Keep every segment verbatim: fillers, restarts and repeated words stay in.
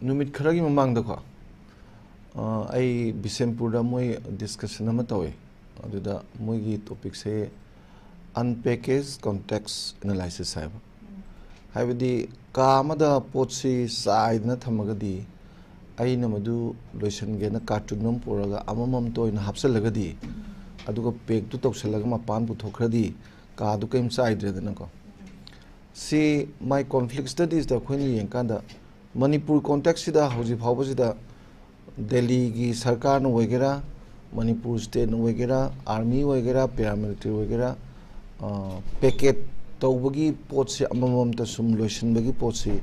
ꯅꯨꯃꯤꯠ ꯈꯔꯒꯤ ꯃꯃꯥꯡꯗꯀꯣ, ꯑ, ꯑꯩ ꯕꯤꯁꯦꯝꯄꯨꯔꯗ ꯃꯣꯏ ꯗꯤꯁꯀꯁꯟ ꯑꯃ ꯇꯧꯋꯦ꯫ ꯑꯗꯨꯗ ꯃꯣꯏꯒꯤ ꯇꯣꯄꯤꯛꯁꯦ unpackaged context analysis ꯍꯥꯏꯕ꯫ ꯍꯥꯏꯕꯗꯤ ꯀꯥ ꯑꯃꯗ ꯄꯣꯠꯁꯤ ꯆꯥꯏꯗꯅ ꯊꯝꯃꯒꯗꯤ, ꯑꯩꯅ ꯃꯗꯨ ꯂꯣꯏꯁꯤꯟꯒꯦꯅ ꯀꯥꯔꯇꯨꯟ ꯑꯃ ꯄꯨꯔꯒ ꯑꯃꯃꯝꯇ ꯑꯣꯏꯅ ꯍꯥꯞꯆꯤꯜꯂꯒꯗꯤ, ꯑꯗꯨꯒ ꯄꯦꯛꯇꯨ ꯇꯧꯁꯤꯜꯂꯒ ꯃꯄꯥꯟ ꯄꯨꯊꯣꯛꯈ꯭ꯔꯗꯤ, ꯀꯥꯗꯨ ꯀꯔꯤꯝ ꯆꯥꯏꯗ꯭ꯔꯦꯗꯅꯀꯣ꯫ ꯁꯤ my conflict studiesꯇ ꯑꯩꯈꯣꯏꯅ ꯌꯦꯡꯀꯥꯟꯗ, ꯃꯅꯤꯄꯨꯔ ꯀꯣꯟꯇꯦꯛꯁꯁꯤꯗ ꯍꯧꯖꯤꯛ ꯐꯥꯎꯕꯁꯤꯗ ꯗꯦꯜꯂꯤꯒꯤ ꯁꯔꯀꯥꯔꯅ ꯑꯣꯏꯒꯦꯔꯥ, ꯃꯅꯤꯄꯨꯔ ꯁ꯭ꯇꯦꯠꯅ ꯑꯣꯏꯒꯦꯔꯥ, ꯑꯥꯔꯃꯤ ꯑꯣꯏꯒꯦꯔꯥ, ꯄꯦꯔꯥꯃꯤꯂꯤꯇꯔꯤ ꯑꯣꯏꯒꯦꯔꯥ, ꯄꯦꯀꯦꯠ ꯇꯧꯕꯒꯤ ꯄꯣꯠꯁꯦ ꯑꯃꯃꯝꯇ ꯁꯨꯝ ꯂꯣꯏꯁꯤꯟꯕꯒꯤ ꯄꯣꯠꯁꯤ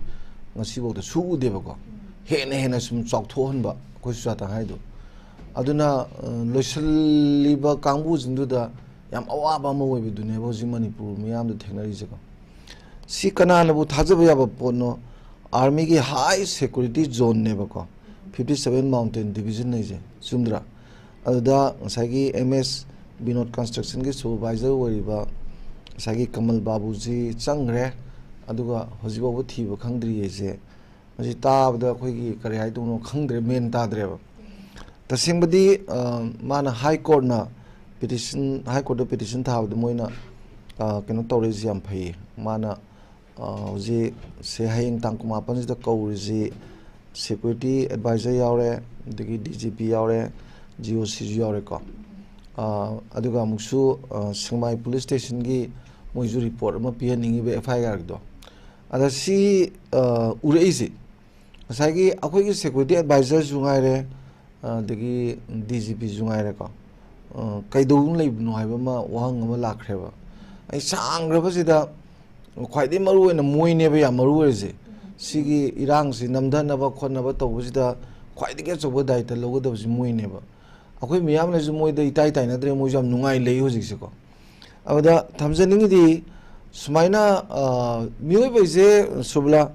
ꯉꯁꯤꯐꯥꯎꯗ ꯁꯨ ꯎꯗꯦꯕꯀꯣ꯫ ꯍꯦꯟꯅ ꯍꯦꯟꯅ ꯁꯨꯝ ꯆꯥꯎꯊꯣꯛꯍꯟꯕ, ꯑꯩꯈꯣꯏ ꯆꯨꯔꯥꯆꯥꯟꯄꯨꯔ ꯍꯥꯏꯗꯣ꯫ ꯑꯗꯨꯅ, ꯑ, ꯂꯣꯏꯁꯤꯜꯂꯤꯕ ꯀꯥꯡꯕꯨꯁꯤꯡꯗꯨꯗ ꯌꯥꯝ ꯑꯋꯥꯕ ꯑꯃ ꯑꯣꯏꯕꯗꯨꯅꯦꯕ ꯍꯧꯖꯤꯛ ꯃꯅꯤꯄꯨꯔ ꯃꯤꯌꯥꯝꯗ ꯊꯦꯡꯅꯔꯤꯁꯦꯀꯣ꯫ ꯁꯤ ꯀꯅꯥꯅꯕꯨ ꯊꯥꯖꯕ ꯌꯥꯕ ꯄꯣꯠꯅꯣ? ꯑꯥꯔꯃꯤꯒꯤ ꯍꯥꯏ security ꯖꯣꯟꯅꯦꯕꯀꯣ, fifty seven mountain division ꯍꯥꯏꯁꯦ, ꯆꯨꯝꯗ꯭ꯔꯥ? ꯑꯗꯨꯗ ꯉꯁꯥꯏꯒꯤ ꯑꯦꯝ ꯑꯦꯁ ꯕꯤꯅꯣꯗ ꯀꯟꯁꯇ꯭ꯔꯛꯁꯟꯒꯤ ꯁꯨꯄꯔꯚꯥꯏꯖꯔ ꯑꯣꯏꯔꯤꯕ ꯉꯁꯥꯏꯒꯤ ꯀꯃꯜ ꯕꯥꯕꯨꯁꯤ ꯆꯪꯈ꯭ꯔꯦ, ꯑꯗꯨꯒ ꯍꯧꯖꯤꯛꯐꯥꯎꯕ ꯊꯤꯕ ꯈꯪꯗ꯭ꯔꯤ ꯍꯥꯏꯁꯦ, ꯃꯁꯤ ꯇꯥꯕꯗ ꯑꯩꯈꯣꯏꯒꯤ ꯀꯔꯤ ꯍꯥꯏꯗꯧꯅꯣ ꯈꯪꯗ꯭ꯔꯦ, ꯃꯦꯟ ꯇꯥꯗ꯭ꯔꯦꯕ꯫ ꯇꯁꯦꯡꯕꯗꯤ, ꯑ, ꯃꯥꯅ ꯍꯥꯏ ꯀꯣꯔꯠꯅ ꯄꯤꯇꯤꯁꯟ, ꯍꯥꯏ ꯀꯣꯔꯠꯇ ꯄꯤꯇꯤꯁꯟ ꯊꯥꯕꯗ ꯃꯣꯏꯅ, ꯑ, ꯀꯩꯅꯣ ꯇꯧꯔꯛꯏꯁꯤ ꯌꯥꯝ ꯐꯩꯌꯦ꯫ ꯃꯥꯅ, ꯑ, ꯍꯧꯖꯤꯛ ꯁꯦ ꯍꯌꯦꯡ ꯇꯥꯡ ꯀꯨꯟꯃꯥꯄꯟꯁꯤꯗ ꯀꯧꯔꯤꯁꯤ ꯁꯦꯀ꯭ꯌꯨꯔꯤꯇꯤ ꯑꯦꯗꯚꯥꯏꯖꯔ ꯌꯥꯎꯔꯦ, ꯑꯗꯒꯤ ꯗꯤ ꯖꯤ ꯄꯤ ꯌꯥꯎꯔꯦ, ꯖꯤ ꯑꯣ ꯁꯤꯁꯨ ꯌꯥꯎꯔꯦꯀꯣ꯫ ꯑ, ꯑꯗꯨꯒ ꯑꯃꯨꯛꯁꯨ, ꯑ, ꯁꯦꯛꯃꯥꯏ ꯄꯨꯂꯤꯁ ꯁ꯭ꯇꯦꯁꯟꯒꯤ ꯃꯣꯏꯁꯨ ꯔꯤꯄꯣꯔꯠ ꯑꯃ ꯄꯤꯍꯟꯅꯤꯡꯉꯤꯕ ꯑꯦꯐ ꯑꯥꯏ ꯑꯥꯔꯒꯤꯗꯣ꯫ ꯑꯗ ꯁꯤ, ꯑ, ꯎꯔꯛꯏꯁꯦ, ꯉꯁꯥꯏꯒꯤ ꯑꯩꯈꯣꯏꯒꯤ ꯁꯦꯀ꯭ꯌꯨꯔꯤꯇꯤ ꯑꯦꯗꯚꯥꯏꯖꯔꯁꯨ ꯉꯥꯏꯔꯦ, ꯑꯗꯒꯤ ꯗꯤ ꯖꯤ ꯄꯤꯁꯨ ꯉꯥꯏꯔꯦꯀꯣ, ꯑ, ꯀꯩꯗꯧꯗꯨꯅ ꯂꯩꯕꯅꯣ ꯍꯥꯏꯕ ꯑꯃ ꯋꯥꯍꯪ ꯑꯃ ꯂꯥꯛꯈ꯭ꯔꯦꯕ꯫ ꯑꯩ ꯁꯥꯡꯈ꯭ꯔꯕꯁꯤꯗ ꯈ꯭ꯋꯥꯏꯗꯒꯤ ꯃꯔꯨ ꯑꯣꯏꯅ ꯃꯣꯏꯅꯦꯕ ꯌꯥꯝ ꯃꯔꯨ ꯑꯣꯏꯔꯤꯁꯦ꯫ ꯁꯤꯒꯤ ꯏꯔꯥꯡꯁꯤ ꯅꯝꯊꯅꯕ ꯈꯣꯠꯅꯕ ꯇꯧꯕꯁꯤꯗ ꯈ꯭ꯋꯥꯏꯗꯒꯤ ꯑꯆꯧꯕ ꯗꯥꯏꯇ ꯂꯧꯒꯗꯕꯁꯤ ꯃꯣꯏꯅꯦꯕ꯫ ꯑꯩꯈꯣꯏ ꯃꯤꯌꯥꯝꯅꯁꯨ ꯃꯣꯏꯗ ꯏꯇꯥꯏ ꯇꯥꯏꯅꯗ꯭ꯔꯦ, ꯃꯣꯏꯁꯨ ꯌꯥꯝ ꯅꯨꯡꯉꯥꯏ ꯂꯩ ꯍꯧꯖꯤꯛꯁꯦꯀꯣ꯫ ꯑꯗꯨꯗ ꯊꯝꯖꯅꯤꯡꯉꯤꯗꯤ, ꯁꯨꯃꯥꯏꯅ, ꯑ, ꯃꯤꯑꯣꯏꯕꯁꯦ, ꯁꯨꯕꯂꯥ,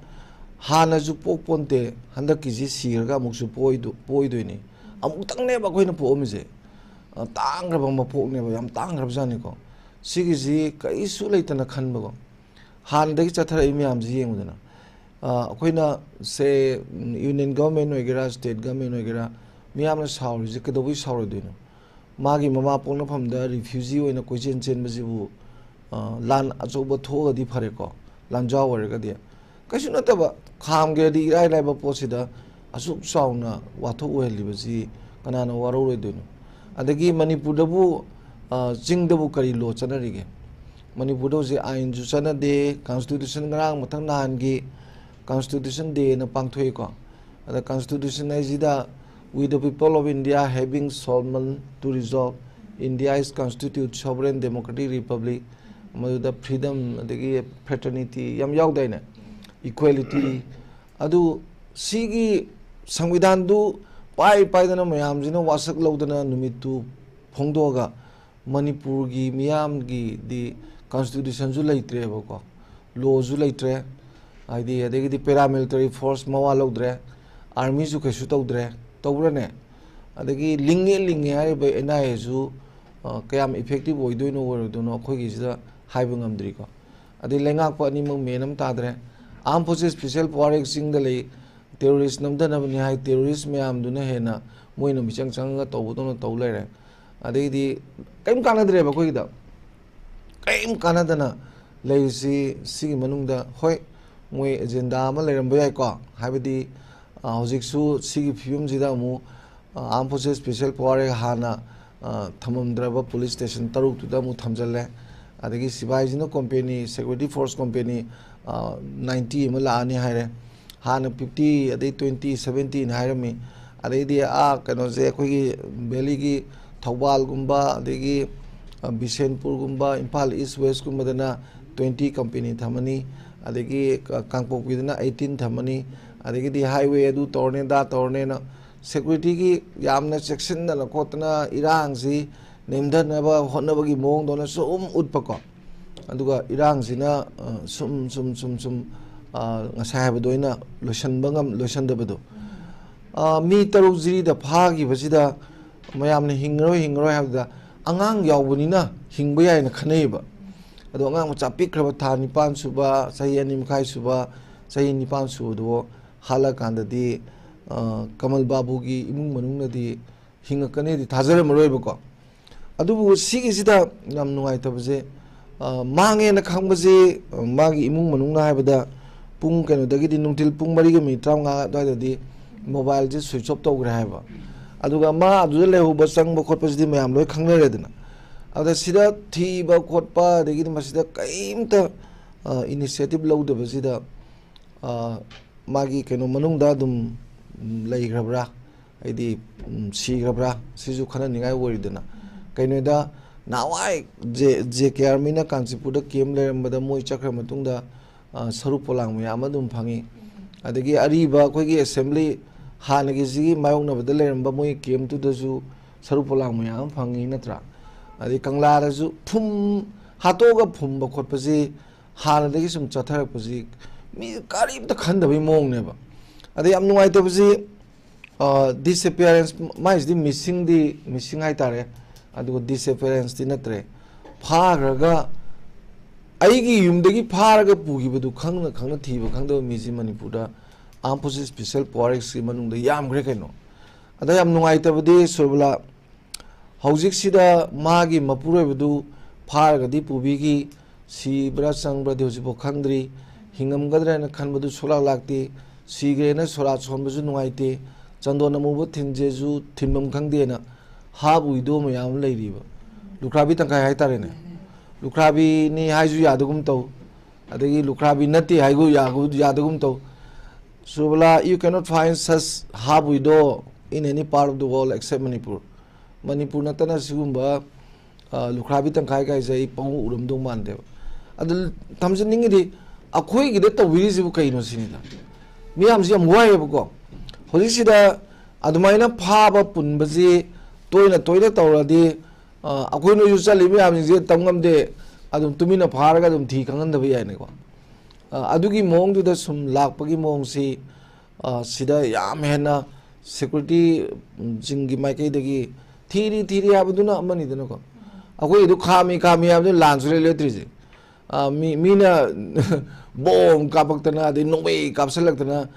ꯍꯥꯟꯅꯁꯨ ꯄꯣꯛꯄꯣꯟꯇꯦ, ꯍꯟꯗꯛꯀꯤꯁꯤ ꯁꯤꯔꯒ ꯑꯃꯨꯛꯁꯨ ꯄꯣꯛꯑꯣꯏꯗꯣ-, ꯄꯣꯛꯑꯣꯏꯗꯣꯏꯅꯤ꯫ ꯑꯃꯨꯛꯇꯪꯅꯦꯕ ꯑꯩꯈꯣꯏꯅ ꯄꯣꯛꯑꯝꯃꯤꯁꯦ꯫ ꯑ, ꯇꯥꯡꯈ꯭ꯔꯕ ꯃꯄꯣꯛꯅꯦꯕ, ꯌꯥꯝ ꯇꯥꯡꯈ꯭ꯔꯕ ꯖꯥꯠꯅꯤꯀꯣ꯫ ꯁꯤꯒꯤꯁꯤ ꯀꯔꯤꯁꯨ ꯂꯩꯇꯅ ꯈꯟꯕꯀꯣ꯫ ꯍꯥꯟꯅꯗꯒꯤ ꯆꯠꯊꯔꯛꯏ ꯃꯌꯥꯝꯁꯤ ꯌꯦꯡꯉꯨꯗꯅ꯫ ꯑꯩꯈꯣꯏꯅ ꯁꯦ ꯌꯨꯅꯤꯌꯟ ꯒꯚꯔꯟꯃꯦꯟ ꯑꯣꯏꯒꯦꯔꯥ, ꯁ꯭ꯇꯦꯠ ꯒꯚꯔꯟꯃꯦꯟ ꯑꯣꯏꯒꯦꯔꯥ, ꯃꯤꯌꯥꯝꯅ ꯁꯥꯎꯔꯤꯁꯦ ꯀꯩꯗꯧꯕꯩ ꯁꯥꯎꯔꯣꯏꯗꯣꯏꯅꯣ? ꯃꯥꯒꯤ ꯃꯃꯥ ꯄꯣꯛꯅꯐꯝꯗ ꯔꯤꯐ꯭ꯌꯨꯖꯤ ꯑꯣꯏꯅ ꯀꯣꯏꯆꯦꯟ ꯆꯦꯟꯕꯁꯤꯕꯨ, ꯑ, ꯂꯥꯟ ꯑꯆꯧꯕ ꯊꯣꯛꯑꯒꯗꯤ ꯐꯔꯦꯀꯣ, ꯂꯥꯟꯖꯥꯎ ꯑꯣꯏꯔꯒꯗꯤ꯫ ꯀꯩꯁꯨ ꯅꯠꯇꯕ, ꯈꯥꯝꯒꯦꯗꯤ ꯏꯔꯥꯏ ꯂꯥꯏꯕ ꯄꯣꯠꯁꯤꯗ ꯑꯁꯨꯛ ꯆꯥꯎꯅ ꯋꯥꯊꯣꯛ ꯑꯣꯏꯍꯜꯂꯤꯕꯁꯤ ꯀꯅꯥꯅ ꯋꯥꯔꯧꯔꯣꯏꯗꯣꯏꯅꯣ? ꯑꯗꯒꯤ ꯃꯅꯤꯄꯨꯔꯗꯕꯨ, ꯑ, ꯆꯤꯡꯗꯕꯨ ꯀꯔꯤ ꯂꯣ ꯆꯠꯅꯔꯤꯒꯦ? ꯃꯅꯤꯄꯨꯔꯗ ꯍꯧꯖꯤꯛ ꯑꯥꯏꯟꯁꯨ ꯆꯠꯅꯗꯦ, ꯀꯟꯁꯇꯤꯇ꯭ꯌꯨꯁꯟ ꯉꯔꯥꯡ ꯃꯊꯪ ꯅꯍꯥꯟꯒꯤ ꯀꯟꯁꯇꯤꯇ꯭ꯌꯨꯁꯟ ꯗꯦꯅ ꯄꯥꯡꯊꯣꯛꯏꯀꯣ꯫ ꯑꯗ constitution ꯍꯥꯏꯁꯤꯗ, "We the people of India having summoned to resolve, India is constitute sovereign democratic republic", ꯃꯗꯨꯗ ꯐ꯭ꯔꯤꯗꯝ ꯑꯗꯒꯤ ꯐ꯭ꯔꯦꯇꯔꯅꯤꯇꯤ ꯌꯥꯝ ꯌꯥꯎꯗꯥꯏꯅꯦ, ꯏꯀ꯭ꯋꯦꯂꯤꯇꯤ꯫ ꯑꯗꯨ ꯁꯤꯒꯤ ꯁꯪꯕꯤꯙꯥꯟꯗꯨ ꯄꯥꯏ ꯄꯥꯏꯗꯅ ꯃꯌꯥꯝꯁꯤꯅ ꯋꯥꯁꯛ ꯂꯧꯗꯅ ꯅꯨꯃꯤꯠꯇꯨ ꯐꯣꯡꯗꯣꯛꯑꯒ ꯃꯅꯤꯄꯨꯔꯒꯤ ꯃꯤꯌꯥꯝꯒꯤꯗꯤ ꯀꯟꯁꯇꯤꯇ꯭ꯌꯨꯁꯟꯁꯨ ꯂꯩꯇ꯭ꯔꯦꯕꯀꯣ, ꯂꯣꯁꯨ ꯂꯩꯇ꯭ꯔꯦ, ꯍꯥꯏꯗꯤ ꯑꯗꯒꯤꯗꯤ ꯄꯦꯔꯥꯃꯤꯂꯤꯇꯔꯤ ꯐꯣꯔꯁ ꯃꯋꯥ ꯂꯧꯗ꯭ꯔꯦ, ꯑꯥꯔꯃꯤꯁꯨ ꯀꯩꯁꯨ ꯇꯧꯗ꯭ꯔꯦ, ꯇꯧꯕ꯭ꯔꯅꯦ? ꯑꯗꯒꯤ ꯂꯤꯡꯉꯦ ꯂꯤꯡꯉꯦ ꯍꯥꯏꯔꯤꯕ ꯑꯦꯟ ꯑꯥꯏ ꯑꯦꯁꯨ, ꯑ, ꯀꯌꯥꯝ ꯏꯐꯦꯛꯇꯤꯞ ꯑꯣꯏꯗꯣꯏꯅꯣ ꯑꯣꯏꯔꯣꯏꯗꯣꯏꯅꯣ ꯑꯩꯈꯣꯏꯒꯤꯁꯤꯗ ꯍꯥꯏꯕ ꯉꯝꯗ꯭ꯔꯤꯀꯣ꯫ ꯑꯗꯩ ꯂꯩꯉꯥꯛꯄ ꯑꯅꯤꯃꯛ ꯃꯦꯟ ꯑꯃ ꯇꯥꯗ꯭ꯔꯦ꯫ ꯑꯥꯔꯝ ꯐꯣꯔꯁꯦꯁ ꯁ꯭ꯄꯦꯁꯦꯜ ꯄꯋꯥꯔ ꯑꯦꯛ ꯆꯤꯡꯗ ꯂꯩ, ꯇꯦꯔꯣꯔꯤꯁ ꯅꯝꯊꯅꯕꯅꯤ ꯍꯥꯏ, ꯇꯦꯔꯣꯔꯤꯁ ꯃꯌꯥꯝꯗꯨꯅ ꯍꯦꯟꯅ ꯃꯣꯏꯅ ꯃꯤꯆꯪ ꯆꯪꯉꯒ ꯇꯧꯕꯗꯧꯅ ꯇꯧ ꯂꯩꯔꯦ꯫ ꯑꯗꯩꯗꯤ ꯀꯔꯤꯝ ꯀꯥꯟꯅꯗ꯭ꯔꯦꯕ ꯑꯩꯈꯣꯏꯒꯤꯗ꯫ ꯀꯔꯤꯝ ꯀꯥꯟꯅꯗꯅ ꯂꯩꯔꯤꯁꯤ ꯁꯤꯒꯤ ꯃꯅꯨꯡꯗ, ꯍꯣꯏ, ꯃꯣꯏ ꯑꯦꯖꯦꯟꯗꯥ ꯑꯃ ꯂꯩꯔꯝꯕ ꯌꯥꯏꯀꯣ, ꯍꯥꯏꯕꯗꯤ, ꯑ, ꯍꯧꯖꯤꯛꯁꯨ ꯁꯤꯒꯤ ꯐꯤꯕꯝꯁꯤꯗ ꯑꯃꯨꯛ, ꯑ, ꯑꯥꯔꯝ ꯐꯣꯔꯁꯦꯁ ꯁ꯭ꯄꯦꯁꯦꯜ ꯄꯋꯥꯔ ꯍꯥꯟꯅ, ꯑ, ꯊꯝꯃꯝꯗ꯭ꯔꯕ ꯄꯨꯂꯤꯁ ꯁ꯭ꯇꯦꯁꯟ ꯇꯔꯨꯛꯇꯨꯗ ꯑꯃꯨꯛ ꯊꯝꯖꯤꯜꯂꯦ꯫ ꯑꯗꯒꯤ ꯁꯤꯐꯥꯏꯁꯤꯅ ꯀꯣꯝꯄꯦꯅꯤ, ꯁꯦꯀ꯭ꯌꯨꯔꯤꯇꯤ ꯐꯣꯔꯁ ꯀꯣꯝꯄꯦꯅꯤ, ꯑ, ꯅꯥꯏꯟꯇꯤ ꯑꯃ ꯂꯥꯛꯑꯅꯤ ꯍꯥꯏꯔꯦ꯫ ꯍꯥꯟꯅ ꯐꯤꯐꯇꯤ, ꯑꯗꯩ ꯇ꯭ꯋꯦꯟꯇꯤ, ꯁꯚꯦꯟꯇꯤꯅ ꯍꯥꯏꯔꯝꯃꯤ꯫ ꯑꯗꯩꯗꯤ ꯑꯥ ꯀꯩꯅꯣꯁꯦ, ꯑꯩꯈꯣꯏꯒꯤ ꯚꯦꯂꯤꯒꯤ ꯊꯧꯕꯥꯜꯒꯨꯝꯕ, ꯑꯗꯒꯤ, ꯑ, ꯕꯤꯁꯦꯟꯄꯨꯔꯒꯨꯝꯕ, ꯏꯝꯐꯥꯜ ꯏꯁ ꯋꯦꯁꯀꯨꯝꯕꯗꯅ ꯇ꯭ꯋꯦꯟꯇꯤ ꯀꯝꯄꯦꯅꯤ ꯊꯝꯃꯅꯤ, ꯑꯗꯒꯤ ꯀ-, ꯀꯥꯡꯄꯣꯛꯄꯤꯗꯅ ꯑꯩꯠꯇꯤꯟ ꯊꯝꯃꯅꯤ, ꯑꯗꯒꯤꯗꯤ ꯍꯥꯏꯋꯦ ꯑꯗꯨ ꯇꯧꯔꯅꯤ, ꯑꯗꯥ ꯇꯧꯔꯅꯤꯅ ꯁꯦꯀ꯭ꯌꯨꯔꯤꯇꯤꯒꯤ ꯌꯥꯝꯅ ꯆꯦꯛꯁꯤꯟꯗꯅ ꯈꯣꯠꯇꯅ ꯏꯔꯥꯡꯁꯤ ꯅꯦꯝꯊꯅꯕ ꯍꯣꯠꯅꯕꯒꯤ ꯃꯑꯣꯡꯗꯧꯅ ꯁꯨꯝ ꯎꯠꯄꯀꯣ꯫ ꯑꯗꯨꯒ ꯏꯔꯥꯡꯁꯤꯅ, ꯑ, ꯁꯨꯝ, ꯁꯨꯝ, ꯁꯨꯝ, ꯁꯨꯝ, ꯑ, ꯉꯁꯥꯏ ꯍꯥꯏꯕꯗꯣ ꯑꯩꯅ ꯂꯣꯏꯁꯤꯟꯕ ꯉꯝ-, ꯂꯣꯏꯁꯤꯟꯗꯕꯗꯣ꯫ ꯑ, ꯃꯤ ꯇꯔꯨꯛ ꯖꯤꯔꯤꯗ ꯐꯥꯈꯤꯕꯁꯤꯗ ꯃꯌꯥꯝꯅ ꯍꯤꯡꯉꯔꯣꯏ, ꯍꯤꯡꯉꯔꯣꯏ ꯍꯥꯏꯕꯗ ꯑꯉꯥꯡ ꯌꯥꯎꯕꯅꯤꯅ ꯍꯤꯡꯕ ꯌꯥꯏꯅ ꯈꯟꯅꯩꯌꯦꯕ꯫ ꯑꯗꯣ ꯑꯉꯥꯡ ꯃꯆꯥ ꯄꯤꯛꯈ꯭ꯔꯕ ꯊꯥ ꯅꯤꯄꯥꯟ ꯁꯨꯕ, ꯆꯍꯤ ꯑꯅꯤ ꯃꯈꯥꯏ ꯁꯨꯕ, ꯆꯍꯤ ꯅꯤꯄꯥꯟ ꯁꯨꯕꯗꯣ ꯍꯥꯠꯂꯀꯥꯟꯗꯗꯤ, ꯑ, ꯀꯃꯜ ꯕꯥꯕꯨꯒꯤ ꯏꯃꯨꯡ ꯃꯅꯨꯡꯅꯗꯤ ꯍꯤꯡꯉꯛꯀꯅꯤꯗꯤ ꯊꯥꯖꯔꯝꯃꯔꯣꯏꯕꯀꯣ꯫ ꯑꯗꯨꯕꯨ ꯁꯤꯒꯤꯁꯤꯗ ꯌꯥꯝ ꯅꯨꯡꯉꯥꯏꯇꯕꯁꯦ, ꯑ, ꯃꯥꯡꯉꯦꯅ ꯈꯪꯕꯁꯤ, ꯑ, ꯃꯥꯒꯤ ꯏꯃꯨꯡ ꯃꯅꯨꯡꯅ ꯍꯥꯏꯕꯗ ꯄꯨꯡ ꯀꯩꯅꯣꯗꯒꯤꯗꯤ ꯅꯨꯡꯊꯤꯜ ꯄꯨꯡ ꯃꯔꯤꯒ ꯃꯤꯅꯤꯠ ꯇꯔꯥꯃꯉꯥ ꯑꯗꯨꯋꯥꯏꯗꯗꯤ ꯃꯣꯕꯥꯏꯜꯁꯦ ꯁ꯭ꯋꯤꯆ ꯑꯣꯐ ꯇꯧꯈ꯭ꯔꯦ ꯍꯥꯏꯕ꯫ ꯑꯗꯨꯒ ꯃꯥ ꯑꯗꯨꯗ ꯂꯩꯍꯧꯕ, ꯆꯪꯕ ꯈꯣꯠꯄꯁꯤꯗꯤ ꯃꯌꯥꯝ ꯂꯣꯏ ꯈꯪꯅꯔꯦꯗꯅ꯫ ꯑꯗ ꯁꯤꯗ ꯊꯤꯕ ꯈꯣꯠꯄ, ꯑꯗꯒꯤꯗꯤ ꯃꯁꯤꯗ ꯀꯔꯤꯝꯇ, ꯑ, ꯏꯅꯤꯁꯤꯌꯦꯇꯤꯚ ꯂꯧꯗꯕꯁꯤꯗ, ꯑ, ꯃꯥꯒꯤ ꯀꯩꯅꯣ ꯃꯅꯨꯡꯗ ꯑꯗꯨꯝ, ꯎꯝ, ꯂꯩꯈ꯭ꯔꯕ꯭ꯔꯥ, ꯍꯥꯏꯗꯤ, ꯎꯝ, ꯁꯤꯈ꯭ꯔꯕ꯭ꯔꯥ, ꯁꯤꯁꯨ ꯈꯟꯅꯅꯤꯡꯉꯥꯏ ꯑꯣꯏꯔꯤꯗꯅ꯫ ꯀꯩꯅꯣꯗ ꯅꯍꯥꯟꯋꯥꯏ ꯖꯦ, ꯖꯦ ꯀꯦ ꯑꯥꯔꯃꯤꯅ ꯀꯥꯟꯆꯤꯄꯨꯔꯗ ꯀꯦꯝ ꯂꯩꯔꯝꯕꯗ ꯃꯣꯏ ꯆꯠꯈ꯭ꯔ ꯃꯇꯨꯡꯗ, ꯑ, ꯁꯔꯨꯛ ꯄꯣꯂꯥꯡ ꯃꯌꯥꯝ ꯑꯃ ꯑꯗꯨꯝ ꯐꯪꯉꯤ꯫ ꯑꯗꯒꯤ ꯑꯔꯤꯕ ꯑꯩꯈꯣꯏꯒꯤ ꯑꯦꯁꯦꯝꯕ꯭ꯂꯤ ꯍꯥꯟꯅꯒꯤꯁꯤꯒꯤ ꯃꯥꯌꯣꯛꯅꯕꯗ ꯂꯩꯔꯝꯕ ꯃꯣꯏ ꯀꯦꯝꯇꯨꯗꯁꯨ ꯁꯔꯨꯛ ꯄꯣꯂꯥꯡ ꯃꯌꯥꯝ ꯑꯃ ꯐꯪꯉꯤ ꯅꯠꯇ꯭ꯔꯥ? ꯑꯗꯩ ꯀꯪꯂꯥꯗꯁꯨ ꯐꯨꯝ ꯍꯥꯠꯇꯣꯛꯑꯒ ꯐꯨꯝꯕ ꯈꯣꯠꯄꯁꯤ ꯍꯥꯟꯅꯗꯒꯤ ꯁꯨꯝ ꯆꯠꯊꯔꯛꯄꯁꯤ ꯃꯤ ꯀꯔꯤꯝꯇ ꯈꯟꯗꯕꯒꯤ ꯃꯑꯣꯡꯅꯦꯕ꯫ ꯑꯗꯩ ꯌꯥꯝ ꯅꯨꯡꯉꯥꯏꯇꯕꯁꯤ, ꯑ, ꯗꯤꯁꯑꯦꯄꯤꯌꯔꯦꯟꯁ, ꯃꯥꯏꯁꯤꯗꯤ ꯃꯤꯁꯤꯡꯗꯤ, ꯃꯤꯁꯤꯡ ꯍꯥꯏꯇꯥꯔꯦ, ꯑꯗꯨꯒ ꯗꯤꯁꯑꯦꯄꯤꯌꯔꯦꯟꯁꯇꯤ ꯅꯠꯇ꯭ꯔꯦ꯫ ꯐꯥꯈ꯭ꯔꯒ ꯑꯩꯒꯤ ꯌꯨꯝꯗꯒꯤ ꯐꯥꯔꯒ ꯄꯨꯈꯤꯕꯗꯨ ꯈꯪꯅ ꯈꯪꯅ ꯊꯤꯕ ꯈꯪꯗꯕ ꯃꯤꯁꯤ ꯃꯅꯤꯄꯨꯔꯗ ꯑꯥꯔꯝ ꯐꯣꯔꯁꯦꯁ ꯁ꯭ꯄꯦꯁꯦꯜ ꯄꯋꯥꯔ ꯑꯦꯛꯁꯀꯤ ꯃꯅꯨꯡꯗ ꯌꯥꯝꯈ꯭ꯔꯦ ꯀꯩꯅꯣ꯫ ꯑꯗ ꯌꯥꯝ ꯅꯨꯡꯉꯥꯏꯇꯕꯗꯤ ꯁꯨꯔꯕꯂꯥ, ꯍꯧꯖꯤꯛꯁꯤꯗ ꯃꯥꯒꯤ ꯃꯄꯨꯔꯣꯏꯕꯗꯨ ꯐꯥꯔꯒꯗꯤ ꯄꯨꯕꯤꯈꯤ, ꯁꯤꯕ꯭ꯔꯥ ꯆꯪꯕ꯭ꯔꯗꯤ ꯍꯧꯖꯤꯛꯐꯥꯎ ꯈꯪꯗ꯭ꯔꯤ꯫ ꯍꯤꯡꯉꯝꯒꯗ꯭ꯔꯥ ꯍꯥꯏꯅ ꯈꯟꯕꯗꯨ ꯁꯣꯂꯥꯛ ꯂꯥꯛꯇꯦ, ꯁꯤꯈ꯭ꯔꯦꯅ ꯁꯣꯔꯥꯠ ꯁꯣꯟꯕꯁꯨ ꯅꯨꯡꯉꯥꯏꯇꯦ, ꯆꯟꯗꯣꯟ ꯑꯃꯨꯕ ꯊꯤꯟꯖꯦꯁꯨ ꯊꯤꯟꯐꯝ ꯈꯪꯗꯦꯅ ꯍꯥꯞ ꯋꯤꯗꯣ ꯃꯌꯥꯝ ꯑꯃ ꯂꯩꯔꯤꯕ, ꯂꯨꯈ꯭ꯔꯥꯕꯤ ꯇꯪꯈꯥꯏ ꯍꯥꯏꯇꯥꯔꯦꯅꯦ꯫ ꯂꯨꯈ꯭ꯔꯥꯕꯤꯅꯤ ꯍꯥꯏꯁꯨ ꯌꯥꯗꯒꯨꯝ ꯇꯧ, ꯑꯗꯒꯤ ꯂꯨꯈ꯭ꯔꯥꯕꯤ ꯅꯠꯇꯦ ꯍꯥꯏꯒꯨ ꯌꯥꯒꯨ-, ꯌꯥꯗꯒꯨꯝ ꯇꯧ꯫ Surbala, you cannot find such half widow in any part of the world except Manipur. Manipur ꯅꯠꯇꯅ ꯁꯤꯒꯨꯝꯕ, ꯑ, ꯂꯨꯈ꯭ꯔꯥꯕꯤ ꯇꯪꯈꯥꯏ ꯀꯥꯏꯁꯦ ꯑꯩ ꯄꯪꯎ ꯎꯔꯝꯗꯧ ꯃꯥꯟꯗꯦꯕ꯫ ꯑꯗꯨ ꯊꯝꯖꯅꯤꯡꯉꯤꯗꯤ, ꯑꯩꯈꯣꯏꯒꯤꯗ ꯇꯧꯕꯤꯔꯤꯁꯤꯕꯨ ꯀꯩꯅꯣ ꯁꯤꯅꯤꯗ꯫ ꯃꯤꯌꯥꯝꯁꯤ ꯌꯥꯝ ꯋꯥꯏꯌꯦꯕꯀꯣ꯫ ꯍꯧꯖꯤꯛꯁꯤꯗ ꯑꯗꯨꯃꯥꯏꯅ ꯐꯥꯕ ꯄꯨꯟꯕꯁꯤ ꯇꯣꯏꯅ ꯇꯣꯏꯅ ꯇꯧꯔꯗꯤ, ꯑ, ꯑꯩꯈꯣꯏ ꯅꯣꯏꯁꯨ ꯆꯠꯂꯤ ꯃꯌꯥꯝꯁꯤꯡꯁꯦ ꯇꯝ ꯉꯝꯗꯦ, ꯑꯗꯨꯝ ꯇꯨꯃꯤꯟꯅ ꯐꯥꯔꯒ ꯑꯗꯨꯝ ꯊꯤ ꯈꯪꯍꯟꯗꯕ ꯌꯥꯏꯅꯦꯀꯣ꯫ ꯑ, ꯑꯗꯨꯒꯤ ꯃꯑꯣꯡꯗꯨꯗ ꯁꯨꯝ ꯂꯥꯛꯄꯒꯤ ꯃꯑꯣꯡꯁꯤ, ꯑ, ꯁꯤꯗ ꯌꯥꯝ ꯍꯦꯟꯅ ꯁꯦꯀ꯭ꯌꯨꯔꯤꯇꯤꯁꯤꯡꯒꯤ ꯃꯥꯏꯀꯩꯗꯒꯤ ꯊꯤꯔꯤ ꯊꯤꯔꯤ ꯍꯥꯏꯕꯗꯨꯅ ꯑꯃꯅꯤꯗꯅꯀꯣ꯫ ꯑꯩꯈꯣꯏꯒꯤꯗꯨ ꯈꯥꯝꯃꯤ ꯈꯥꯝꯃꯤ ꯍꯥꯏꯕꯗꯨꯅ ꯂꯥꯟꯁꯨ ꯂꯩ ꯂꯦꯞꯇ꯭ꯔꯤꯁꯦ꯫ ꯑꯥ, ꯃꯤ, ꯃꯤꯅ ꯕꯣꯝ ꯀꯥꯞꯄꯛꯇꯅ, ꯑꯗꯩ ꯅꯣꯡꯃꯩ ꯀꯥꯞꯁꯤꯜꯂꯛꯇꯅ,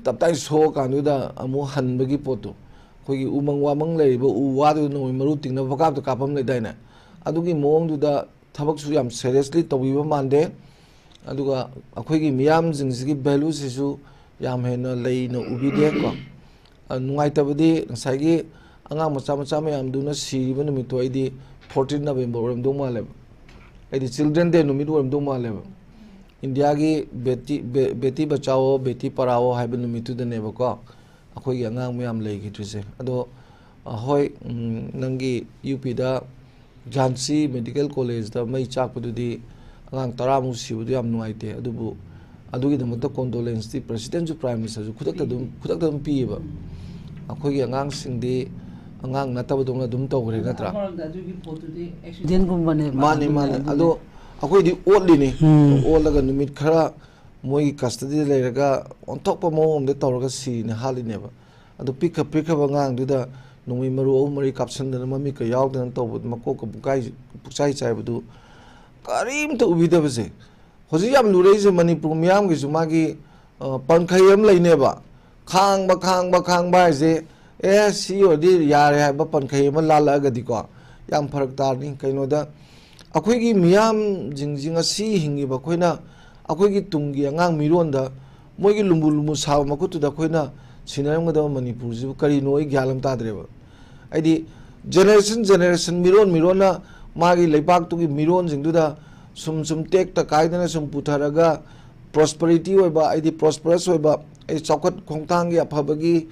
ꯇꯞꯇꯥꯏ ꯁꯣꯛꯑꯀꯥꯟꯗꯨꯗ ꯑꯃꯨꯛ ꯍꯟꯕꯒꯤ ꯄꯣꯠꯇꯣ, ꯑꯩꯈꯣꯏꯒꯤ ꯎꯃꯪ ꯋꯥꯃꯪ ꯂꯩꯔꯤꯕ ꯎ ꯋꯥꯗꯨꯗ ꯅꯣꯡꯃꯩ ꯃꯔꯨ ꯇꯤꯡꯅꯕ ꯄꯪꯀꯥꯞꯇ ꯀꯥꯞꯄ ꯑꯃ ꯂꯩꯗꯥꯏꯅꯦ? ꯑꯗꯨꯒꯤ ꯃꯑꯣꯡꯗꯨꯗ ꯊꯕꯛꯁꯨ ꯌꯥꯝ seriously ꯇꯧꯕꯤꯕ ꯃꯥꯟꯗꯦ꯫ ꯑꯗꯨꯒ ꯑꯩꯈꯣꯏꯒꯤ ꯃꯤꯌꯥꯝꯁꯤꯡꯁꯤꯒꯤ value ꯁꯤꯁꯨ ꯌꯥꯝ ꯍꯦꯟꯅ ꯂꯩꯅ ꯎꯕꯤꯗꯦ ꯀꯣ꯫ ꯑ, ꯅꯨꯡꯉꯥꯏꯇꯕꯗꯤ ꯉꯁꯥꯏꯒꯤ ꯑꯉꯥꯡ ꯃꯆꯥ ꯃꯆꯥ ꯃꯌꯥꯝꯗꯨꯅ ꯁꯤꯔꯤꯕ ꯅꯨꯃꯤꯠꯇꯣ ꯑꯩꯗꯤ fourteen November ꯑꯣꯏꯔꯝꯗꯧ ꯃꯥꯜꯂꯦꯕ꯫ ꯑꯩꯗꯤ Children Day ꯅꯨꯃꯤꯠ ꯑꯣꯏꯔꯝꯗꯧ ꯃꯥꯜꯂꯦꯕ꯫ ꯏꯟꯗꯤꯌꯥꯒꯤ ꯕꯦꯇꯤ, ꯕꯦ-, ꯕꯦꯇꯤ ꯕꯆꯥꯑꯣ, ꯕꯦꯇꯤ ꯄꯔꯥꯑꯣ ꯍꯥꯏꯕ ꯅꯨꯃꯤꯠꯇꯨꯗꯅꯦꯕꯀꯣ ꯑꯩꯈꯣꯏꯒꯤ ꯑꯉꯥꯡ ꯃꯌꯥꯝ ꯂꯩꯈꯤꯗ꯭ꯔꯤꯁꯦ꯫ ꯑꯗꯣ, ꯑ, ꯍꯣꯏ, ꯎꯝ, ꯅꯪꯒꯤ ꯌꯨ ꯄꯤꯗ ꯖꯥꯟꯁꯤ ꯃꯦꯗꯤꯀꯦꯜ ꯀꯣꯂꯦꯖꯇ ꯃꯩ ꯆꯥꯛꯄꯗꯨꯗꯤ ꯑꯉꯥꯡ ꯇꯔꯥꯃꯨꯛ ꯁꯤꯕꯗꯨ ꯌꯥꯝ ꯅꯨꯡꯉꯥꯏꯇꯦ꯫ ꯑꯗꯨꯕꯨ ꯑꯗꯨꯒꯤꯗꯃꯛꯇ condolence ꯇꯤ President ꯁꯨ Prime Minister ꯁꯨ ꯈꯨꯗꯛꯇ ꯑꯗꯨꯝ, ꯈꯨꯗꯛꯇ ꯑꯗꯨꯝ ꯄꯤꯌꯦꯕ꯫ ꯑꯩꯈꯣꯏꯒꯤ ꯑꯉꯥꯡꯁꯤꯡꯗꯤ ꯑꯉꯥꯡ ꯅꯠꯇꯕꯗꯧꯅ ꯑꯗꯨꯝ ꯇꯧꯈ꯭ꯔꯦ, ꯅꯠꯇ꯭ꯔꯥ? ꯑꯃꯔꯣꯝꯗ ꯑꯗꯨꯒꯤ ꯄꯣꯠꯇꯨꯗꯤ accident ꯒꯨꯝꯕꯅꯦꯕ꯫ ꯃꯥꯅꯤ, ꯑꯗꯨꯅ, ꯃꯥꯅꯤ꯫ ꯑꯗꯨꯅ ꯑꯗꯣ ꯑꯩꯈꯣꯏꯗꯤ ꯑꯣꯠꯂꯤꯅꯤ꯫ ꯎꯝ꯫ ꯑꯣꯠꯂꯒ ꯅꯨꯃꯤꯠ ꯈꯔ ꯃꯣꯏꯒꯤ custody ꯗ ꯂꯩꯔꯒ ꯑꯣꯟꯊꯣꯛꯄ ꯃꯑꯣꯡ ꯑꯃꯗ ꯇꯧꯔꯒ ꯁꯤꯅ ꯍꯥꯠꯂꯤꯅꯦꯕ꯫ ꯑꯗꯨ ꯄꯤꯛꯈ ꯄꯤꯛꯈ꯭ꯔꯕ ꯑꯉꯥꯡꯗꯨꯗ ꯅꯣꯡꯃꯩ ꯃꯔꯨ ꯑꯍꯨꯝ ꯃꯔꯤ ꯀꯥꯞꯁꯤꯟꯗꯅ ꯃꯃꯤꯠꯀ ꯌꯥꯎꯗꯅ ꯇꯧꯕꯗꯨ, ꯃꯀꯣꯛꯀ ꯄꯨꯡꯀꯥꯏ, ꯄꯨꯡꯆꯥꯏ ꯆꯥꯏꯕꯗꯨ ꯀꯔꯤꯝꯇ ꯎꯕꯤꯗꯕꯁꯦ꯫ ꯍꯧꯖꯤꯛ ꯌꯥꯝ ꯂꯨꯔꯛꯏꯁꯦ ꯃꯅꯤꯄꯨꯔ ꯃꯤꯌꯥꯝꯒꯤꯁꯨ ꯃꯥꯒꯤ, ꯑ, ꯄꯟꯈꯩ ꯑꯃ ꯂꯩꯅꯦꯕ꯫ ꯈꯥꯡꯕ, ꯈꯥꯡꯕ, ꯈꯥꯡꯕ ꯍꯥꯏꯁꯦ, ꯑꯦ, ꯁꯤ ꯑꯣꯏꯔꯗꯤ ꯌꯥꯔꯦ ꯍꯥꯏꯕ ꯄꯟꯈꯩ ꯑꯃ ꯂꯥꯜꯂꯛꯑꯒꯗꯤꯀꯣ, ꯌꯥꯝ ꯐꯔꯛ ꯇꯥꯔꯅꯤ꯫ ꯀꯩꯅꯣꯗ, ꯑꯩꯈꯣꯏꯒꯤ ꯃꯤꯌꯥꯝꯁꯤꯡꯁꯤ ꯉꯁꯤ ꯍꯤꯡꯉꯤꯕ ꯑꯩꯈꯣꯏꯅ, ꯑꯩꯈꯣꯏꯒꯤ ꯇꯨꯡꯒꯤ ꯑꯉꯥꯡ ꯃꯤꯔꯣꯟꯗ ꯃꯣꯏꯒꯤ ꯂꯨꯝꯕꯨ ꯂꯨꯝꯕꯨ ꯁꯥꯕ ꯃꯈꯨꯠꯇꯨꯗ ꯑꯩꯈꯣꯏꯅ ꯁꯤꯟꯅꯔꯝꯒꯗꯕ ꯃꯅꯤꯄꯨꯔꯁꯤꯕꯨ ꯀꯔꯤꯅꯣ, ꯑꯩ ꯒ꯭ꯌꯥꯟ ꯑꯃ ꯇꯥꯗ꯭ꯔꯦꯕ꯫ ꯍꯥꯏꯗꯤ, generation generation, ꯃꯤꯔꯣꯟ ꯃꯤꯔꯣꯟꯅ ꯃꯥꯒꯤ ꯂꯩꯕꯥꯛꯇꯨꯒꯤ ꯃꯤꯔꯣꯟꯁꯤꯡꯗꯨꯗ ꯁꯨꯝ ꯁꯨꯝ ꯇꯦꯛꯇ ꯀꯥꯏꯗꯅ ꯁꯨꯝ ꯄꯨꯊꯔꯒ, prosperity ꯑꯣꯏꯕ, ꯍꯥꯏꯗꯤ prosperous ꯑꯣꯏꯕ, ꯍꯥꯏꯗꯤ ꯆꯥꯎꯈꯠ ꯈꯣꯡꯊꯥꯡꯒꯤ ꯑꯐꯕꯒꯤ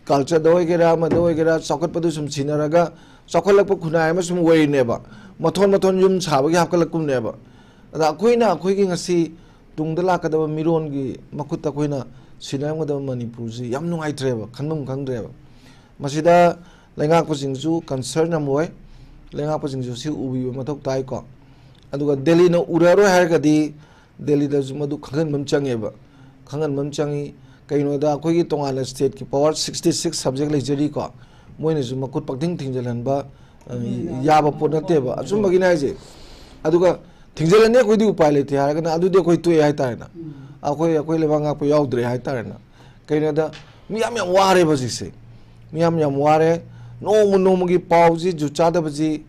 culture ꯗ ꯑꯣꯏꯒꯦꯔꯥ, ꯑꯃꯗ ꯑꯣꯏꯒꯦꯔꯥ, ꯆꯥꯎꯈꯠꯄꯗꯨ ꯁꯨꯝ ꯁꯤꯟꯅꯔꯒ ꯆꯥꯎꯈꯠꯂꯛꯄ ꯈꯨꯟꯅꯥꯏ ꯑꯃ ꯁꯨꯝ ꯑꯣꯏꯔꯤꯅꯦꯕ꯫ ꯃꯊꯣꯟ ꯃꯊꯣꯟ ꯌꯨꯝ ꯁꯥꯕꯒꯤ ꯍꯥꯞꯀꯠꯂꯛꯄꯅꯦꯕ꯫ ꯑꯗ ꯑꯩꯈꯣꯏꯅ ꯑꯩꯈꯣꯏꯒꯤ ꯉꯁꯤ ꯇꯨꯡꯗ ꯂꯥꯛꯀꯗꯕ ꯃꯤꯔꯣꯟꯒꯤ ꯃꯈꯨꯠꯇ ꯑꯩꯈꯣꯏꯅ ꯁꯤꯟꯅꯔꯝꯒꯗꯕ ꯃꯅꯤꯄꯨꯔꯁꯤ ꯌꯥꯝ ꯅꯨꯡꯉꯥꯏꯇ꯭ꯔꯦꯕ, ꯈꯟꯐꯝ ꯈꯪꯗ꯭ꯔꯦꯕ꯫ ꯃꯁꯤꯗ ꯂꯩꯉꯥꯛꯄꯁꯤꯡꯁꯨ concern ꯑꯃ ꯑꯣꯏ, ꯂꯩꯉꯥꯛꯄꯁꯤꯡꯁꯨ ꯁꯤ ꯎꯕꯤꯕ ꯃꯊꯧ ꯇꯥꯏꯀꯣ꯫ ꯑꯗꯨꯒ ꯗꯦꯜꯂꯤꯅ ꯎꯔꯔꯣꯏ ꯍꯥꯏꯔꯒꯗꯤ ꯗꯦꯜꯂꯤꯗꯁꯨ ꯃꯗꯨ ꯈꯪꯍꯟꯕ ꯑꯃ ꯆꯪꯉꯦꯕ꯫ ꯈꯪꯍꯟꯕ ꯑꯃ ꯆꯪꯉꯤ꯫ ꯀꯩꯒꯤꯅꯣꯗ ꯑꯩꯈꯣꯏꯒꯤ ꯇꯣꯉꯥꯟꯅ state ꯀꯤ power sixty six subject ꯂꯩꯖꯔꯤꯀꯣ, ꯃꯣꯏꯅꯁꯨ ꯃꯈꯨꯠ ꯄꯪꯊꯤꯡ ꯊꯤꯡꯖꯤꯜꯍꯟꯕ, ꯑ, ꯌꯥꯕ ꯄꯣꯠ ꯅꯠꯇꯦꯕ꯫ ꯑꯆꯨꯝꯕꯒꯤꯅꯤ ꯍꯥꯏꯁꯦ꯫ ꯑꯗꯨꯒ ꯊꯤꯡꯖꯤꯜꯂꯅꯤ, ꯑꯩꯈꯣꯏꯗꯤ ꯎꯄꯥꯏ ꯂꯩꯇꯦ ꯍꯥꯏꯔꯒꯅ ꯑꯗꯨꯗꯤ ꯑꯩꯈꯣꯏ ꯇꯣꯛꯑꯦ ꯍꯥꯏꯇꯥꯔꯦꯅ꯫ ꯑꯩꯈꯣꯏ, ꯑꯩꯈꯣꯏ ꯂꯩꯕꯥꯛ ꯉꯥꯛꯄ ꯌꯥꯎꯗ꯭ꯔꯦ ꯍꯥꯏꯇꯥꯔꯦꯅ꯫ ꯀꯩꯅꯣꯗ ꯃꯤ ꯌꯥꯝ ꯌꯥꯝ ꯋꯥꯔꯦꯕ ꯍꯧꯖꯤꯛꯁꯦ꯫ ꯃꯤ ꯌꯥꯝ ꯌꯥꯝ ꯋꯥꯔꯦ꯫ ꯅꯣꯡꯃ ꯅꯣꯡꯃꯒꯤ ꯄꯥꯎꯁꯤ, ꯖꯨꯠ ꯆꯥꯗꯕꯁꯤ,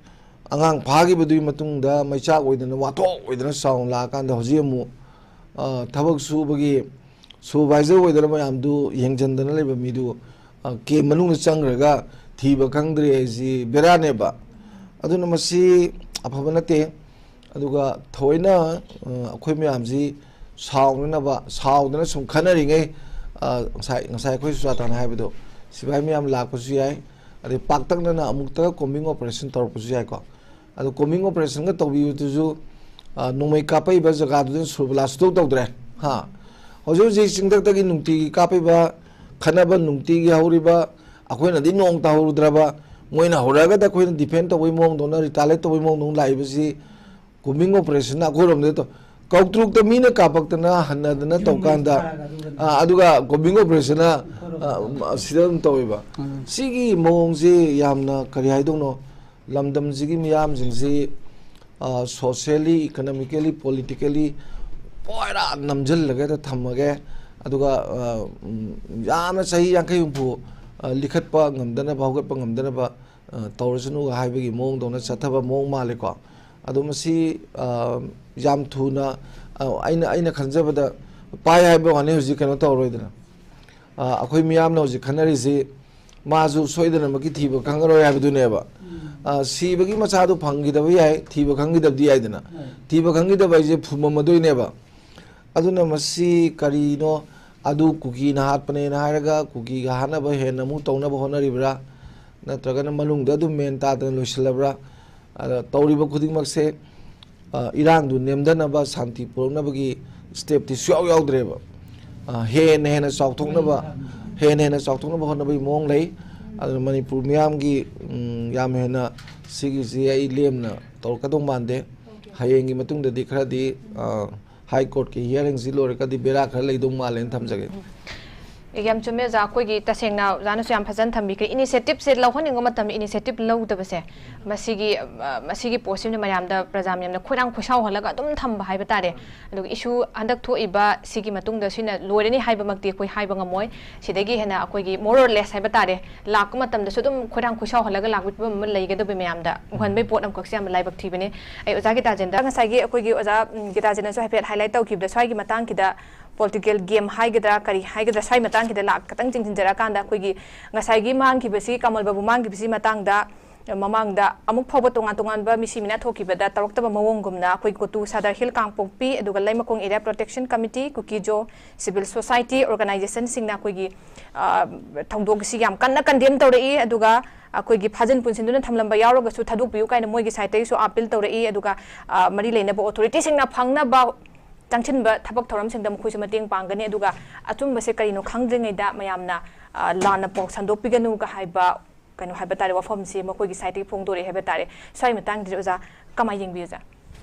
ꯑꯉꯥꯡ ꯐꯥꯈꯤꯕꯗꯨꯒꯤ ꯃꯇꯨꯡꯗ ꯃꯩꯆꯥꯛ ꯑꯣꯏꯗꯅ, ꯋꯥꯊꯣꯛ ꯑꯣꯏꯗꯅ ꯆꯥꯎꯅ ꯂꯥꯛꯑꯀꯥꯟꯗ ꯍꯧꯖꯤꯛ ꯑꯃꯨꯛ, ꯑ, ꯊꯕꯛ ꯁꯨꯕꯒꯤ supervisor ꯑꯣꯏꯗꯅ ꯃꯌꯥꯝꯗꯨ ꯌꯦꯡꯁꯤꯟꯗꯅ ꯂꯩꯕ ꯃꯤꯗꯨ, ꯑ, camp ꯃꯅꯨꯡꯗ ꯆꯪꯈ꯭ꯔꯒ ꯊꯤꯕ ꯈꯪꯗ꯭ꯔꯦ ꯍꯥꯏꯁꯤ ꯕꯦꯔꯥꯅꯦꯕ꯫ ꯑꯗꯨꯅ ꯃꯁꯤ ꯑꯐꯕ ꯅꯠꯇꯦ꯫ ꯑꯗꯨꯒ ꯊꯑꯣꯏꯅ, ꯑ, ꯑꯩꯈꯣꯏ ꯃꯌꯥꯝꯁꯤ ꯁꯥꯎꯅꯅꯕ, ꯁꯥꯎꯗꯅ ꯁꯨꯝ ꯈꯟꯅꯔꯤꯉꯩ, ꯑ, ꯉꯁꯥꯏ, ꯉꯁꯥꯏ ꯑꯩꯈꯣꯏ ꯆꯨꯔꯥꯇꯥꯟ ꯍꯥꯏꯕꯗꯣ, ꯁꯤꯐꯥꯏ ꯃꯌꯥꯝ ꯂꯥꯛꯄꯁꯨ ꯌꯥꯏ, ꯑꯗꯩ ꯄꯥꯛꯇꯛꯅꯅ ꯑꯃꯨꯛꯇꯒ combing operation ꯇꯧꯔꯛꯄꯁꯨ ꯌꯥꯏꯀꯣ꯫ ꯑꯗꯣ combing operationꯒ ꯇꯧꯕꯤꯕꯗꯨꯁꯨ, ꯑ, ꯅꯣꯡꯃꯩ ꯀꯥꯞꯄꯛꯏꯕ ꯖꯒꯥꯗꯨꯗ ꯁꯨꯔꯕꯂꯥ ꯁꯨꯛꯇꯧ ꯇꯧꯗ꯭ꯔꯦ꯫ ꯍꯥ? ꯍꯧꯖꯤꯛ ꯍꯧꯖꯤꯛ ꯆꯤꯡꯊꯛꯇꯒꯤ ꯅꯨꯡꯇꯤꯒꯤ ꯀꯥꯞꯄꯤꯕ, ꯈꯠꯅꯕ ꯅꯨꯡꯇꯤꯒꯤ ꯍꯧꯔꯤꯕ, ꯑꯩꯈꯣꯏꯅꯗꯤ ꯅꯣꯡꯃꯇ ꯍꯧꯔꯨꯗ꯭ꯔꯕ, ꯃꯣꯏꯅ ꯍꯧꯔꯛꯑꯒꯗ ꯑꯩꯈꯣꯏꯅ defend ꯇꯧꯕꯩ ꯃꯑꯣꯡꯗꯧꯅ, retaliate ꯇꯧꯕꯩ ꯃꯑꯣꯡꯗꯧꯅ ꯂꯥꯛꯏꯕꯁꯤ combing operationꯅ ꯑꯩꯈꯣꯏꯔꯣꯝꯗ ꯇꯧ-, ꯀꯧꯇ꯭ꯔꯨꯛꯇ ꯃꯤꯅ ꯀꯥꯞꯄꯛꯇꯅ ꯍꯟꯅꯗꯅ ꯇꯧꯀꯥꯟꯗ, ꯑꯗꯨꯒ ꯑꯥ, ꯑꯗꯨꯒ combing operationꯅ, ꯑꯥ, ꯁꯤꯗ ꯑꯗꯨꯝ ꯇꯧꯋꯦꯕ꯫ ꯎꯝ꯫ ꯁꯤꯒꯤ ꯃꯑꯣꯡꯁꯤ ꯌꯥꯝꯅ ꯀꯔꯤ ꯍꯥꯏꯗꯧꯅꯣ, ꯂꯝꯗꯝꯁꯤꯒꯤ ꯃꯤꯌꯥꯝꯁꯤꯡꯁꯤ, ꯑꯥ, socially, economically, politically ꯄꯨꯔꯥ ꯅꯝꯁꯤꯜꯂꯒ ꯍꯦꯛꯇ ꯊꯝꯃꯒꯦ꯫ ꯑꯗꯨꯒ, ꯑꯥ, ꯎꯝ, ꯌꯥꯝꯅ ꯆꯍꯤ ꯌꯥꯡꯈꯩ ꯍꯨꯝꯐꯨ, ꯑꯥ, ꯂꯤꯈꯠꯄ ꯉꯝꯗꯅꯕ, ꯍꯧꯒꯠꯄ ꯉꯝꯗꯅꯕ, ꯑꯥ, ꯇꯧꯔꯁꯅꯨꯒ ꯍꯥꯏꯕꯒꯤ ꯃꯑꯣꯡꯗꯧꯅ ꯆꯠꯊꯕ ꯃꯑꯣꯡ ꯃꯥꯜꯂꯦꯀꯣ꯫ ꯑꯗꯣ ꯃꯁꯤ, ꯑꯥ, ꯌꯥꯝ ꯊꯨꯅ, ꯑꯥ, ꯑꯩꯅ, ꯑꯩꯅ ꯈꯟꯖꯕꯗ ꯄꯥꯏ ꯍꯥꯏꯕ ꯋꯥꯅꯤ, ꯍꯧꯖꯤꯛ ꯀꯩꯅꯣ ꯇꯧꯔꯔꯣꯏꯗꯅ꯫ ꯑꯥ, ꯑꯩꯈꯣꯏ ꯃꯤꯌꯥꯝꯅ ꯍꯧꯖꯤꯛ ꯈꯟꯅꯔꯤꯁꯤ ꯃꯥꯁꯨ ꯁꯣꯏꯗꯅꯃꯛꯀꯤ ꯊꯤꯕ ꯈꯪꯉꯔꯣꯏ ꯍꯥꯏꯕꯗꯨꯅꯦꯕ꯫ ꯎꯝ꯫ ꯑꯥ, ꯁꯤꯕꯒꯤ ꯃꯆꯥꯗꯨ ꯐꯪꯈꯤꯗꯕ ꯌꯥꯏ, ꯊꯤꯕ ꯈꯪꯈꯤꯗꯕꯗꯤ ꯌꯥꯏꯗꯅ꯫ ꯍꯣꯏ꯫ ꯊꯤꯕ ꯈꯪꯈꯤꯗꯕ ꯍꯥꯏꯁꯦ ꯐꯨꯝꯃꯝꯃꯗꯣꯏꯅꯦꯕ꯫ ꯑꯗꯨꯅ ꯃꯁꯤ ꯀꯔꯤꯅꯣ, ꯑꯗꯨ ꯀꯨꯀꯤꯅ ꯍꯥꯠꯄꯅꯦꯅ ꯍꯥꯏꯔꯒ ꯀꯨꯀꯤꯒ ꯍꯥꯠꯅꯕ ꯍꯦꯟꯅ ꯑꯃꯨꯛ ꯇꯧꯅꯕ ꯍꯣꯠꯅꯔꯤꯕ꯭ꯔꯥ? ꯅꯠꯇ꯭ꯔꯒꯅ ꯃꯅꯨꯡꯗ ꯑꯗꯨꯝ ꯃꯦꯟ ꯇꯥꯗꯅ ꯂꯣꯏꯁꯤꯜꯂꯕ꯭ꯔꯥ? ꯑꯗ ꯇꯧꯔꯤꯕ ꯈꯨꯗꯤꯡꯃꯛꯁꯦ, ꯑ, ꯏꯔꯥꯡꯗꯨ ꯅꯦꯝꯊꯅꯕ, ꯁꯥꯟꯇꯤ ꯄꯨꯔꯛꯅꯕꯒꯤ stepꯇꯤ ꯁꯨꯌꯥꯎ ꯌꯥꯎꯗ꯭ꯔꯦꯕ꯫ ꯑ, ꯍꯦꯟꯅ ꯍꯦꯟꯅ ꯆꯥꯎꯊꯣꯛꯅꯕ, ꯍꯦꯟꯅ ꯍꯦꯟꯅ ꯆꯥꯎꯊꯣꯛꯅꯕ ꯍꯣꯠꯅꯕꯒꯤ ꯃꯑꯣꯡ ꯂꯩ꯫ ꯑꯗꯨꯅ ꯃꯅꯤꯄꯨꯔ ꯃꯤꯌꯥꯝꯒꯤ, ꯎꯝ, ꯌꯥꯝ ꯍꯦꯟꯅ ꯁꯤꯒꯤꯁꯤ ꯑꯩ ꯂꯦꯝꯅ ꯇꯧꯔꯛꯀꯗꯧ ꯃꯥꯟꯗꯦ꯫ ꯍꯌꯦꯡꯒꯤ ꯃꯇꯨꯡꯗꯗꯤ ꯈꯔꯗꯤ, ꯑ, High Courtꯀꯤ hearingꯁꯤ ꯂꯣꯏꯔꯒꯗꯤ ꯕꯦꯔꯥ ꯈꯔ ꯂꯩꯗꯧ ꯃꯥꯜꯂꯦꯅ ꯊꯝꯖꯒꯦ꯫ ꯌꯥꯝ ꯆꯨꯝꯃꯦ ꯑꯣꯖꯥ꯫ ꯑꯩꯈꯣꯏꯒꯤ ꯇꯁꯦꯡꯅ ꯑꯣꯖꯥꯅꯁꯨ ꯌꯥꯝ ꯐꯖꯅ ꯊꯝꯕꯤꯈ꯭ꯔꯦ꯫ ꯏꯅꯤꯁꯤꯌꯦꯇꯤꯞꯁꯦ ꯂꯧꯍꯟꯅꯤꯡꯕ ꯃꯇꯝꯗ ꯏꯅꯤꯁꯤꯌꯦꯇꯤꯞ ꯂꯧꯗꯕꯁꯦ, ꯃꯁꯤꯒꯤ, ꯑ, ꯃꯁꯤꯒꯤ ꯄꯣꯠꯁꯤꯅ ꯃꯌꯥꯝꯗ, ꯄ꯭ꯔꯖꯥ ꯃꯌꯥꯝꯅ ꯈꯣꯏꯔꯥꯡ ꯈꯣꯏꯁꯥꯎꯍꯜꯂꯒ ꯑꯗꯨꯝ ꯊꯝꯕ ꯍꯥꯏꯕ ꯇꯥꯔꯦ꯫ ꯑꯗꯨꯒ ꯏꯁꯨ ꯍꯟꯗꯛ ꯊꯣꯛꯏꯕ ꯁꯤꯒꯤ ꯃꯇꯨꯡꯗ ꯁꯤꯅ ꯂꯣꯏꯔꯅꯤ ꯍꯥꯏꯕꯃꯛꯇꯤ ꯑꯩꯈꯣꯏ ꯍꯥꯏꯕ ꯉꯝꯃꯣꯏ꯫ ꯁꯤꯗꯒꯤ ꯍꯦꯟꯅ ꯑꯩꯈꯣꯏꯒꯤ more or less ꯍꯥꯏꯕ ꯇꯥꯔꯦ, ꯂꯥꯛꯄ ꯃꯇꯝꯗꯁꯨ ꯑꯗꯨꯝ ꯈꯣꯏꯔꯥꯡ ꯈꯣꯏꯁꯥꯎꯍꯜꯂꯒ ꯂꯥꯛꯄꯒꯤ ꯐꯤꯕꯝ ꯑꯃ ꯂꯩꯒꯗꯕ ꯃꯌꯥꯝꯗ ꯎꯍꯟꯕꯒꯤ ꯄꯣꯠ ꯑꯃꯈꯛꯁꯦ ꯌꯥꯝꯅ ꯂꯥꯏꯕꯛ ꯊꯤꯕꯅꯦ꯫ ꯑꯩ ꯑꯣꯖꯥ ꯒꯤꯇꯥꯖꯦꯟꯗ꯭ꯔ, ꯉꯁꯥꯏꯒꯤ ꯑꯩꯈꯣꯏꯒꯤ ꯑꯣꯖꯥ, ꯎꯝ, ꯒꯤꯇꯥꯖꯦꯟꯗ꯭ꯔꯁꯨ ꯍꯥꯏꯐꯦꯠ highlight ꯇꯧꯈꯤꯕꯗ ꯁ꯭ꯋꯥꯏꯒꯤ ꯃꯇꯥꯡꯁꯤꯗ political game ꯍꯥꯏꯒꯗ꯭ꯔꯥ, ꯀꯔꯤ ꯍꯥꯏꯒꯗ꯭ꯔꯥ, ꯁ꯭ꯋꯥꯏ ꯃꯇꯥꯡꯁꯤꯗ ꯂꯥꯛ ꯈꯇꯪ ꯆꯤꯡꯁꯤꯟꯖꯔꯀꯥꯟꯗ, ꯑꯩꯈꯣꯏꯒꯤ ꯉꯁꯥꯏꯒꯤ ꯃꯥꯡꯈꯤꯕꯁꯤ, ꯀꯃꯜ ꯕꯥꯕꯨ ꯃꯥꯡꯈꯤꯕꯁꯤ ꯃꯇꯥꯡꯗ, ꯃꯃꯥꯡꯗ ꯑꯃꯨꯛ ꯐꯥꯎꯕ ꯇꯣꯉꯥꯟ ꯇꯣꯉꯥꯟꯕ ꯃꯤꯁꯤ ꯃꯤꯅꯥ ꯊꯣꯛꯈꯤꯕꯗ ꯇꯧꯔꯛꯇꯕ ꯃꯑꯣꯡꯒꯨꯝꯅ, ꯑꯩꯈꯣꯏ ꯀꯣꯇꯨ ꯁꯥꯗꯔ ꯍꯤꯜ ꯀꯥꯡꯄꯣꯛꯄꯤ, ꯑꯗꯨꯒ ꯂꯩꯃꯈꯣꯡ Area Protection Committee, ꯀꯨꯀꯤꯖꯣ, civil society organization ꯁꯤꯡꯅ ꯑꯩꯈꯣꯏꯒꯤ, ꯑ, ꯊꯧꯗꯣꯛꯁꯤ ꯌꯥꯝ ꯀꯟꯅ condemn ꯇꯧꯔꯛꯏ꯫ ꯑꯗꯨꯒ ꯑꯩꯈꯣꯏꯒꯤ ꯐꯥꯖꯤꯟ ꯄꯨꯟꯁꯤꯟꯗꯨꯅ ꯊꯝꯂꯝꯕ ꯌꯥꯎꯔꯒꯁꯨ ꯊꯥꯗꯣꯛꯄꯤꯌꯨ ꯀꯥꯏꯅ ꯃꯣꯏꯒꯤ side ꯇꯒꯤꯁꯨ appeal ꯇꯧꯔꯛꯏ꯫ ꯑꯗꯨꯒ, ꯑ, ꯃꯔꯤ ꯂꯩꯅꯕ authority ꯁꯤꯡꯅ ꯐꯪꯅꯕ ꯆꯪꯁꯤꯟꯕ ꯊꯕꯛ ꯊꯧꯔꯝꯁꯤꯡꯗ ꯃꯈꯣꯏꯁꯨ ꯃꯇꯦꯡ ꯄꯥꯡꯒꯅꯤ꯫ ꯑꯗꯨꯒ ꯑꯆꯨꯝꯕꯁꯦ ꯀꯔꯤꯅꯣ ꯈꯪꯗ꯭ꯔꯤꯉꯩꯗ ꯃꯌꯥꯝꯅ, ꯑ, ꯂꯥꯟꯅ ꯄꯥꯎ ꯁꯟꯗꯣꯛꯄꯤꯒꯅꯨꯒ ꯍꯥꯏꯕ, ꯀꯩꯅꯣ ꯍꯥꯏꯕ ꯇꯥꯔꯦ, ꯋꯥꯐꯝꯁꯦ ꯃꯈꯣꯏꯒꯤ side ꯇꯒꯤ ꯐꯣꯡꯗꯣꯔꯛꯑꯦ ꯍꯥꯏꯕ ꯇꯥꯔꯦ꯫ ꯁ꯭ꯋꯥꯏ ꯃꯇꯥꯡꯁꯤꯗ ꯑꯣꯖꯥ ꯀꯃꯥꯏꯅ ꯌꯦꯡꯕꯤ, ꯑꯣꯖꯥ?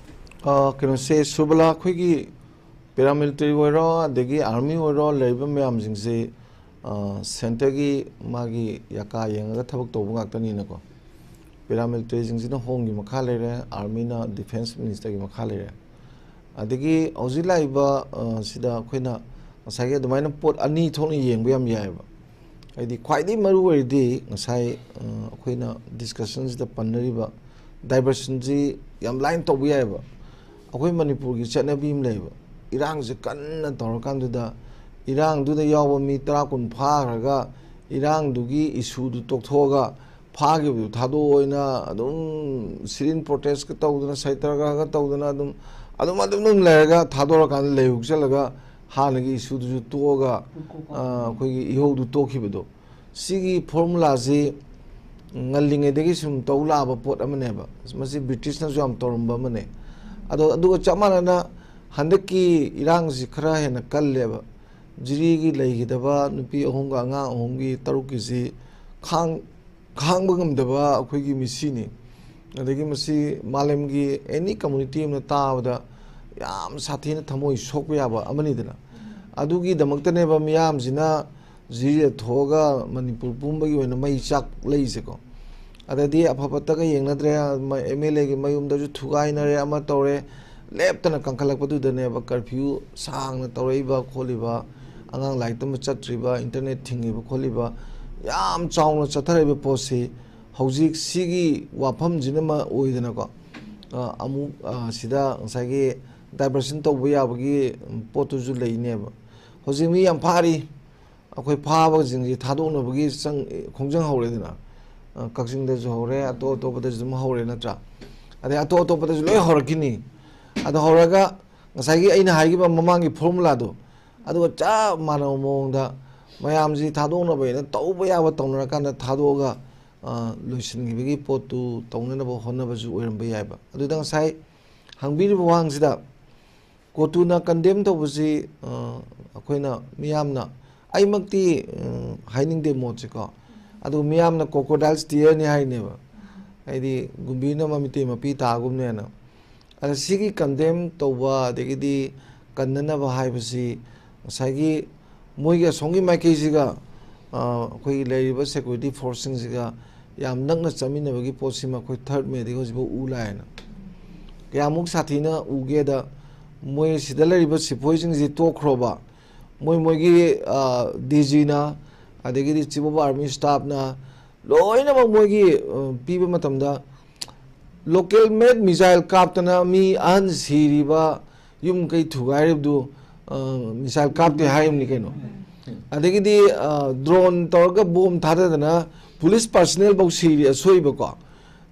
ꯑ, ꯀꯩꯅꯣꯁꯦ, ꯁꯨꯕꯂꯥ, ꯑꯩꯈꯣꯏꯒꯤ paramilitary ꯑꯣꯏꯔꯣ, ꯑꯗꯒꯤ army ꯑꯣꯏꯔꯣ, ꯂꯩꯔꯤꯕ ꯃꯌꯥꯝꯁꯤꯡꯁꯦ, ꯑ, centre ꯒꯤ ꯃꯥꯒꯤ ꯌꯥꯀꯥ ꯌꯦꯡꯉꯒ ꯊꯕꯛ ꯇꯧꯕ ꯉꯥꯛꯇꯅꯤꯅꯀꯣ꯫ Paramilitary ꯁꯤꯡꯁꯤꯅ Home ꯒꯤ ꯃꯈꯥ ꯂꯩꯔꯦ, army ꯅ Defence Minister ꯒꯤ ꯃꯈꯥ ꯂꯩꯔꯦ꯫ ꯑꯗꯒꯤ ꯍꯧꯖꯤꯛ ꯂꯥꯛꯏꯕ, ꯑ, ꯁꯤꯗ ꯑꯩꯈꯣꯏꯅ ꯉꯁꯥꯏꯒꯤ ꯑꯗꯨꯃꯥꯏꯅ ꯄꯣꯠ ꯑꯅꯤ ꯊꯣꯛꯅ ꯌꯦꯡꯕ ꯌꯥꯝ ꯌꯥꯏꯑꯕ꯫ ꯍꯥꯏꯗꯤ ꯈ꯭ꯋꯥꯏꯗꯒꯤ ꯃꯔꯨ ꯑꯣꯏꯔꯤꯗꯤ ꯉꯁꯥꯏ, ꯑ, ꯑꯩꯈꯣꯏꯅ discussion ꯁꯤꯗ ꯄꯟꯅꯔꯤꯕ diversion ꯁꯤ ꯌꯥꯝ ꯂꯥꯏꯅ ꯇꯧꯕ ꯌꯥꯏꯑꯕ꯫ ꯑꯩꯈꯣꯏ ꯃꯅꯤꯄꯨꯔꯒꯤ ꯆꯠꯅꯕꯤ ꯑꯃ ꯂꯩꯌꯦꯕ, ꯏꯔꯥꯡꯁꯦ ꯀꯟꯅ ꯇꯧꯔꯀꯥꯟꯗꯨꯗ ꯏꯔꯥꯡꯗꯨꯗ ꯌꯥꯎꯕ ꯃꯤ ꯇꯔꯥ ꯀꯨꯟ ꯐꯥꯈ꯭ꯔꯒ ꯏꯔꯥꯡꯗꯨꯒꯤ issue ꯗꯨ ꯇꯣꯛꯊꯣꯛꯑꯒ ꯐꯥꯈꯤꯕꯗꯨ ꯊꯥꯗꯣꯛꯑꯣꯅ ꯑꯗꯨꯝ sit in protest ꯀ ꯇꯧꯗꯅ, ꯁꯇ꯭ꯌꯒ꯭ꯔꯍ ꯒ ꯇꯧꯗꯅ ꯑꯗꯨꯝ, ꯑꯗꯨꯝ, ꯑꯗꯨꯝ, ꯑꯗꯨꯝ ꯂꯩꯔꯒ ꯊꯥꯗꯣꯔꯀꯥꯟꯗ ꯂꯩꯍꯧ ꯆꯠꯂꯒ ꯍꯥꯟꯅꯒꯤ issue ꯗꯨꯁꯨ ꯇꯣꯛꯑꯒ, ꯑ, ꯑꯩꯈꯣꯏꯒꯤ ꯏꯍꯧꯗꯨ ꯇꯣꯛꯈꯤꯕꯗꯣ, ꯁꯤꯒꯤ formula ꯁꯤ ꯉꯜꯂꯤꯉꯩꯗꯒꯤ ꯁꯨꯝ ꯇꯧ ꯂꯥꯛꯑꯕ ꯄꯣꯠ ꯑꯃꯅꯦꯕ꯫ ꯃꯁꯤ British ꯅꯁꯨ ꯌꯥꯝ ꯇꯧꯔꯝꯕ ꯑꯃꯅꯦ꯫ ꯑꯗꯣ ꯑꯗꯨꯒ ꯆꯞ ꯃꯥꯟꯅꯅ ꯍꯟꯗꯛꯀꯤ ꯏꯔꯥꯡꯁꯤ ꯈꯔ ꯍꯦꯟꯅ ꯀꯜꯂꯦꯕ꯫ ꯖꯤꯔꯤꯒꯤ ꯂꯩꯈꯤꯗꯕ ꯅꯨꯄꯤ ꯑꯍꯨꯝꯒ ꯑꯉꯥꯡ ꯑꯍꯨꯝꯒꯤ, ꯇꯔꯨꯛꯀꯤꯁꯤ ꯈꯥꯡ-, ꯈꯥꯡꯕ ꯉꯝꯗꯕ ꯑꯩꯈꯣꯏꯒꯤ ꯃꯤꯁꯤꯅꯤ꯫ ꯑꯗꯒꯤ ꯃꯁꯤ ꯃꯥꯂꯦꯝꯒꯤ any community ꯑꯃꯅ ꯇꯥꯕꯗ ꯌꯥꯝ ꯁꯥꯊꯤꯅ ꯊꯃꯣꯏ ꯁꯣꯛꯄ ꯌꯥꯕ ꯑꯃꯅꯤꯗꯅ꯫ ꯑꯗꯨꯒꯤꯗꯃꯛꯇꯅꯦꯕ ꯃꯤꯌꯥꯝꯁꯤꯅ ꯖꯤꯔꯤꯗ ꯊꯣꯛꯑꯒ ꯃꯅꯤꯄꯨꯔ ꯄꯨꯝꯕꯒꯤ ꯑꯣꯏꯅ ꯃꯩ ꯆꯥꯛ ꯂꯩꯁꯦꯀꯣ꯫ ꯑꯗꯗꯤ ꯑꯐ ꯐꯠꯇꯒ ꯌꯦꯡꯅꯗ꯭ꯔꯦ, ꯑꯦꯝ ꯑꯦꯜ ꯑꯦꯒꯤ ꯃꯌꯨꯝꯗꯁꯨ ꯊꯨꯒꯥꯏꯅꯔꯦ, ꯑꯃ ꯇꯧꯔꯦ, ꯂꯦꯞꯇꯅ ꯀꯟꯈꯠꯂꯛꯄꯗꯨꯗꯅꯦꯕ ꯀꯔꯐ꯭ꯌꯨ ꯁꯥꯡꯅ ꯇꯧꯔꯛꯏꯕ ꯈꯣꯠꯂꯤꯕ, ꯑꯉꯥꯡ ꯂꯥꯏꯔꯤꯛ ꯇꯝꯕ ꯆꯠꯇ꯭ꯔꯤꯕ, ꯏꯟꯇꯔꯅꯦꯠ ꯊꯤꯡꯉꯤꯕ ꯈꯣꯠꯂꯤꯕ, ꯌꯥꯝ ꯆꯥꯎꯅ ꯆꯠꯊꯔꯛꯏꯕ ꯄꯣꯠꯁꯤ ꯍꯧꯖꯤꯛ ꯁꯤꯒꯤ ꯋꯥꯐꯝꯁꯤꯅ ꯑꯃ ꯑꯣꯏꯗꯅꯀꯣ, ꯑ, ꯑꯃꯨꯛ, ꯑ, ꯁꯤꯗ ꯉꯁꯥꯏꯒꯤ ꯗꯥꯏꯚꯔꯁꯟ ꯇꯧꯕ ꯌꯥꯕꯒꯤ ꯄꯣꯠꯇꯨꯁꯨ ꯂꯩꯅꯦꯕ꯫ ꯍꯧꯖꯤꯛ ꯃꯤ ꯌꯥꯝ ꯐꯥꯔꯤ, ꯑꯩꯈꯣꯏ ꯐꯥꯕꯁꯤꯡꯁꯤ ꯊꯥꯗꯣꯛꯅꯕꯒꯤ ꯆꯪ-, ꯈꯣꯡꯖꯪ ꯍꯧꯔꯦꯗꯅ꯫ ꯑ, ꯀꯛꯆꯤꯡꯗꯁꯨ ꯍꯧꯔꯦ, ꯑꯇꯣꯞ ꯑꯇꯣꯞꯄꯗꯁꯨ ꯑꯗꯨꯝ ꯍꯧꯔꯦ ꯅꯠꯇ꯭ꯔꯥ? ꯑꯗꯩ ꯑꯇꯣꯞ ꯑꯇꯣꯞꯄꯗꯁꯨ ꯂꯣꯏ ꯍꯧꯔꯛꯈꯤꯅꯤ꯫ ꯑꯗꯣ ꯍꯧꯔꯒ ꯉꯁꯥꯏꯒꯤ ꯑꯩꯅ ꯍꯥꯏꯈꯤꯕ ꯃꯃꯥꯡꯒꯤ ꯐꯣꯔꯃꯨꯂꯥꯗꯣ, ꯑꯗꯨꯒ ꯆꯞ ꯃꯥꯟꯅꯕ ꯃꯑꯣꯡꯗ ꯃꯌꯥꯝꯁꯤ ꯊꯥꯗꯣꯛꯅꯕ ꯍꯥꯏꯅ ꯇꯧꯕ ꯌꯥꯕ ꯇꯧꯅꯔꯀꯥꯟꯗ ꯊꯥꯗꯣꯛꯑꯒ, ꯑ, ꯂꯣꯏꯁꯤꯟꯈꯤꯕꯒꯤ ꯄꯣꯠꯇꯨ ꯇꯧꯅꯅꯕ ꯍꯣꯠꯅꯕꯁꯨ ꯑꯣꯏꯔꯝꯕ ꯌꯥꯏꯕ꯫ ꯑꯗꯨꯗ ꯉꯁꯥꯏ ꯍꯪꯕꯤꯔꯤꯕ ꯋꯥꯍꯪꯁꯤꯗ, ꯀꯣꯇꯨꯅ ꯀꯟꯗꯦꯝ ꯇꯧꯕꯁꯤ, ꯑ, ꯑꯩꯈꯣꯏꯅ ꯃꯤꯌꯥꯝꯅ, ꯑꯩꯃꯛꯇꯤ, ꯑ, ꯍꯥꯏꯅꯤꯡꯗꯦ ꯃꯣꯠꯁꯦꯀꯣ, ꯑꯗꯨ ꯃꯤꯌꯥꯝꯅ crocodile's tearꯅꯤ ꯍꯥꯏꯅꯦꯕ, ꯍꯥꯏꯗꯤ ꯒꯨꯝꯕꯤꯅ ꯃꯃꯤꯇꯩ ꯃꯄꯤ ꯇꯥꯒꯨꯝꯅꯦꯅ꯫ ꯑꯗ ꯁꯤꯒꯤ ꯀꯟꯗꯦꯝ ꯇꯧꯕ ꯑꯗꯒꯤꯗꯤ ꯀꯟꯅꯅꯕ ꯍꯥꯏꯕꯁꯤ ꯉꯁꯥꯏꯒꯤ ꯃꯣꯏꯒꯤ ꯑꯁꯣꯝꯒꯤ ꯃꯥꯏꯀꯩꯁꯤꯒ, ꯑ, ꯑꯩꯈꯣꯏꯒꯤ ꯂꯩꯔꯤꯕ ꯁꯦꯀ꯭ꯌꯨꯔꯤꯇꯤ ꯐꯣꯔꯁꯁꯤꯡꯁꯤꯒ ꯌꯥꯝ ꯅꯛꯅ ꯆꯠꯃꯤꯟꯅꯕꯒꯤ ꯄꯣꯠꯁꯤꯃ ꯑꯩꯈꯣꯏ ꯊꯥꯔꯠ ꯃꯦꯗꯒꯤ ꯍꯧꯖꯤꯛꯐꯥꯎ ꯎ ꯂꯥꯛꯑꯦꯅ꯫ ꯀꯌꯥꯃꯨꯛ ꯁꯥꯊꯤꯅ ꯎꯒꯦꯗ, ꯃꯣꯏ ꯁꯤꯗ ꯂꯩꯔꯤꯕ ꯁꯤꯐꯣꯏꯁꯤꯡꯁꯤ ꯇꯣꯛꯈ꯭ꯔꯣꯕ, ꯃꯣꯏ ꯃꯣꯏꯒꯤ, ꯑ, ꯗꯤ ꯖꯤꯅ, ꯑꯗꯒꯤꯗꯤ chief of army staffꯅ ꯂꯣꯏꯅꯃꯛ ꯃꯣꯏꯒꯤ, ꯑ, ꯄꯤꯕ ꯃꯇꯝꯗ local made missile ꯀꯥꯞꯇꯅ ꯃꯤ ꯑꯍꯟ ꯁꯤꯔꯤꯕ, ꯌꯨꯝ ꯀꯩ ꯊꯨꯒꯥꯏꯔꯤꯕꯗꯨ, ꯑ, missile ꯀꯥꯞꯇꯦ ꯍꯥꯏꯔꯤꯕꯅꯤ ꯀꯩꯅꯣ꯫ ꯑꯗꯒꯤꯗꯤ, ꯑ, drone ꯇꯧꯔꯒ ꯕꯣꯝ ꯊꯥꯗꯗꯅ police personnel ꯐꯧ ꯁꯤꯔꯤ ꯑꯁꯣꯏꯕꯀꯣ꯫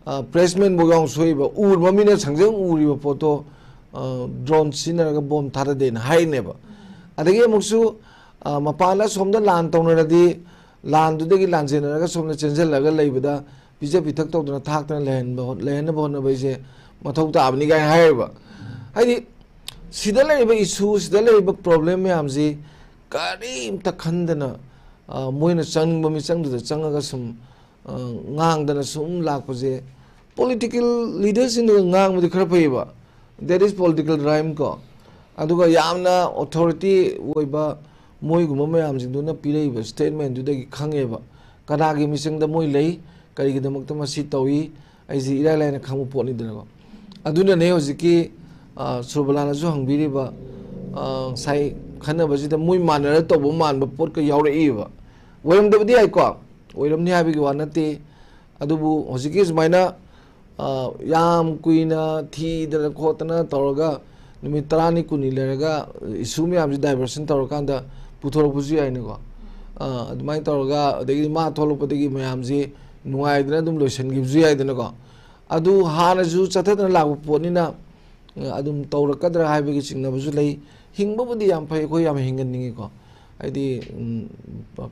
ꯑ, pressman ꯐꯧ ꯌꯥꯎꯅ ꯁꯣꯛꯏꯕ, ꯎꯔꯕ ꯃꯤꯅ ꯁꯪꯖꯪ ꯎꯔꯤꯕ ꯄꯣꯠꯇꯣ, ꯑ, drone ꯁꯤꯖꯤꯟꯅꯔꯒ ꯕꯣꯝ ꯊꯥꯗꯗꯦꯅ ꯍꯥꯏꯔꯤꯅꯦꯕ꯫ ꯑꯗꯒꯤ ꯑꯃꯨꯛꯁꯨ, ꯑ, ꯃꯄꯥꯟꯗ ꯑꯁꯣꯝꯗ ꯂꯥꯟ ꯇꯧꯅꯔꯗꯤ ꯂꯥꯟꯗꯨꯗꯒꯤ ꯂꯥꯟꯖꯦꯟꯅꯔꯒ ꯁꯣꯝꯗ ꯆꯦꯟꯁꯤꯜꯂꯒ ꯂꯩꯕꯗ ꯄꯤꯖ ꯄꯤꯊꯛ ꯇꯧꯗꯅ ꯊꯥꯛꯇꯅ ꯂꯩꯍꯟꯕ ꯍꯣ-, ꯂꯩꯍꯟꯅꯕ ꯍꯣꯠꯅꯕ ꯑꯩꯁꯦ ꯃꯊꯧ ꯇꯥꯕꯅꯤ ꯀꯥꯏꯅ ꯍꯥꯏꯔꯤꯕ꯫ ꯍꯥꯏꯗꯤ ꯁꯤꯗ ꯂꯩꯔꯤꯕ issue, ꯁꯤꯗ ꯂꯩꯔꯤꯕ problem ꯃꯌꯥꯝꯁꯤ ꯀꯔꯤꯝꯇ ꯈꯟꯗꯅ, ꯑ, ꯃꯣꯏꯅ ꯆꯪꯅꯤꯡꯕ ꯃꯤꯆꯪꯗꯨꯗ ꯆꯪꯉꯒ ꯁꯨꯝ, ꯑ, ꯉꯥꯡꯗꯅ ꯁꯨꯝ ꯂꯥꯛꯄꯁꯦ, political leaderꯁꯤꯡꯅ ꯉꯥꯡꯕꯗꯤ ꯈꯔ ꯐꯩꯌꯦꯕ, that is political rhyme ꯀꯣ꯫ ꯑꯗꯨꯒ ꯌꯥꯝꯅ authority ꯑꯣꯏꯕ ꯃꯣꯏꯒꯨꯝꯕ ꯃꯌꯥꯝꯁꯤꯡꯗꯨꯅ ꯄꯤꯔꯛꯏꯕ statement-ꯗꯨꯗꯒꯤ ꯈꯪꯉꯦꯕ, ꯀꯅꯥꯒꯤ ꯃꯤꯆꯪꯗ ꯃꯣꯏ ꯂꯩ, ꯀꯔꯤꯒꯤꯗꯃꯛꯇ ꯃꯁꯤ ꯇꯧꯏ, ꯑꯩꯁꯤ ꯏꯔꯥꯏ ꯂꯥꯏꯅ ꯈꯪꯕ ꯄꯣꯠꯅꯤꯗꯅꯀꯣ꯫ ꯑꯗꯨꯅꯅꯦ ꯍꯧꯖꯤꯛꯀꯤ, ꯑ, ꯁꯨꯔꯕꯂꯥꯅꯁꯨ ꯍꯪꯕꯤꯔꯤꯕ, ꯑ, ꯉꯁꯥꯏ ꯈꯟꯅꯕꯁꯤꯗ ꯃꯣꯏ ꯃꯥꯟꯅꯔ ꯇꯧꯕ ꯃꯥꯟꯕ ꯄꯣꯠꯀ ꯌꯥꯎꯔꯛꯏꯕ꯫ ꯑꯣꯏꯔꯝꯗꯕꯗꯤ ꯌꯥꯏꯀꯣ, ꯑꯣꯏꯔꯝꯅꯤ ꯍꯥꯏꯕꯒꯤ ꯋꯥ ꯅꯠꯇꯦ꯫ ꯑꯗꯨꯕꯨ ꯍꯧꯖꯤꯛꯀꯤ ꯁꯨꯃꯥꯏꯅ, ꯑ, ꯌꯥꯝ ꯀꯨꯏꯅ ꯊꯤꯗꯅ ꯈꯣꯠꯇꯅ ꯇꯧꯔꯒ ꯅꯨꯃꯤꯠ ꯇꯔꯥꯅꯤ ꯀꯨꯟꯅꯤ ꯂꯩꯔꯒ issue ꯃꯌꯥꯝꯁꯤ diversion ꯇꯧꯔꯀꯥꯟꯗ ꯄꯨꯊꯣꯔꯛꯄꯁꯨ ꯌꯥꯏꯅꯀꯣ꯫ ꯑ, ꯑꯗꯨꯃꯥꯏꯅ ꯇꯧꯔꯒ ꯑꯗꯒꯤꯗꯤ ꯃꯥ ꯊꯣꯛꯂꯛꯄꯗꯒꯤ ꯃꯌꯥꯝꯁꯤ ꯅꯨꯡꯉꯥꯏꯗꯅ ꯑꯗꯨꯝ ꯂꯣꯏꯁꯤꯟꯈꯤꯕꯁꯨ ꯌꯥꯏꯗꯅꯀꯣ꯫ ꯑꯗꯨ ꯍꯥꯟꯅꯁꯨ ꯆꯠꯊꯗꯅ ꯂꯥꯛꯄ ꯄꯣꯠꯅꯤꯅ, ꯑ, ꯑꯗꯨꯝ ꯇꯧꯔꯛꯀꯗ꯭ꯔꯥ ꯍꯥꯏꯕꯒꯤ ꯆꯤꯡꯅꯕꯁꯨ ꯂꯩ꯫ ꯍꯤꯡꯕꯕꯨꯗꯤ ꯌꯥꯝ ꯐꯩ, ꯑꯩꯈꯣꯏ ꯌꯥꯝ ꯍꯤꯡꯍꯟꯅꯤꯡꯉꯤꯀꯣ꯫ ꯍꯥꯏꯗꯤ, ꯎꯝ,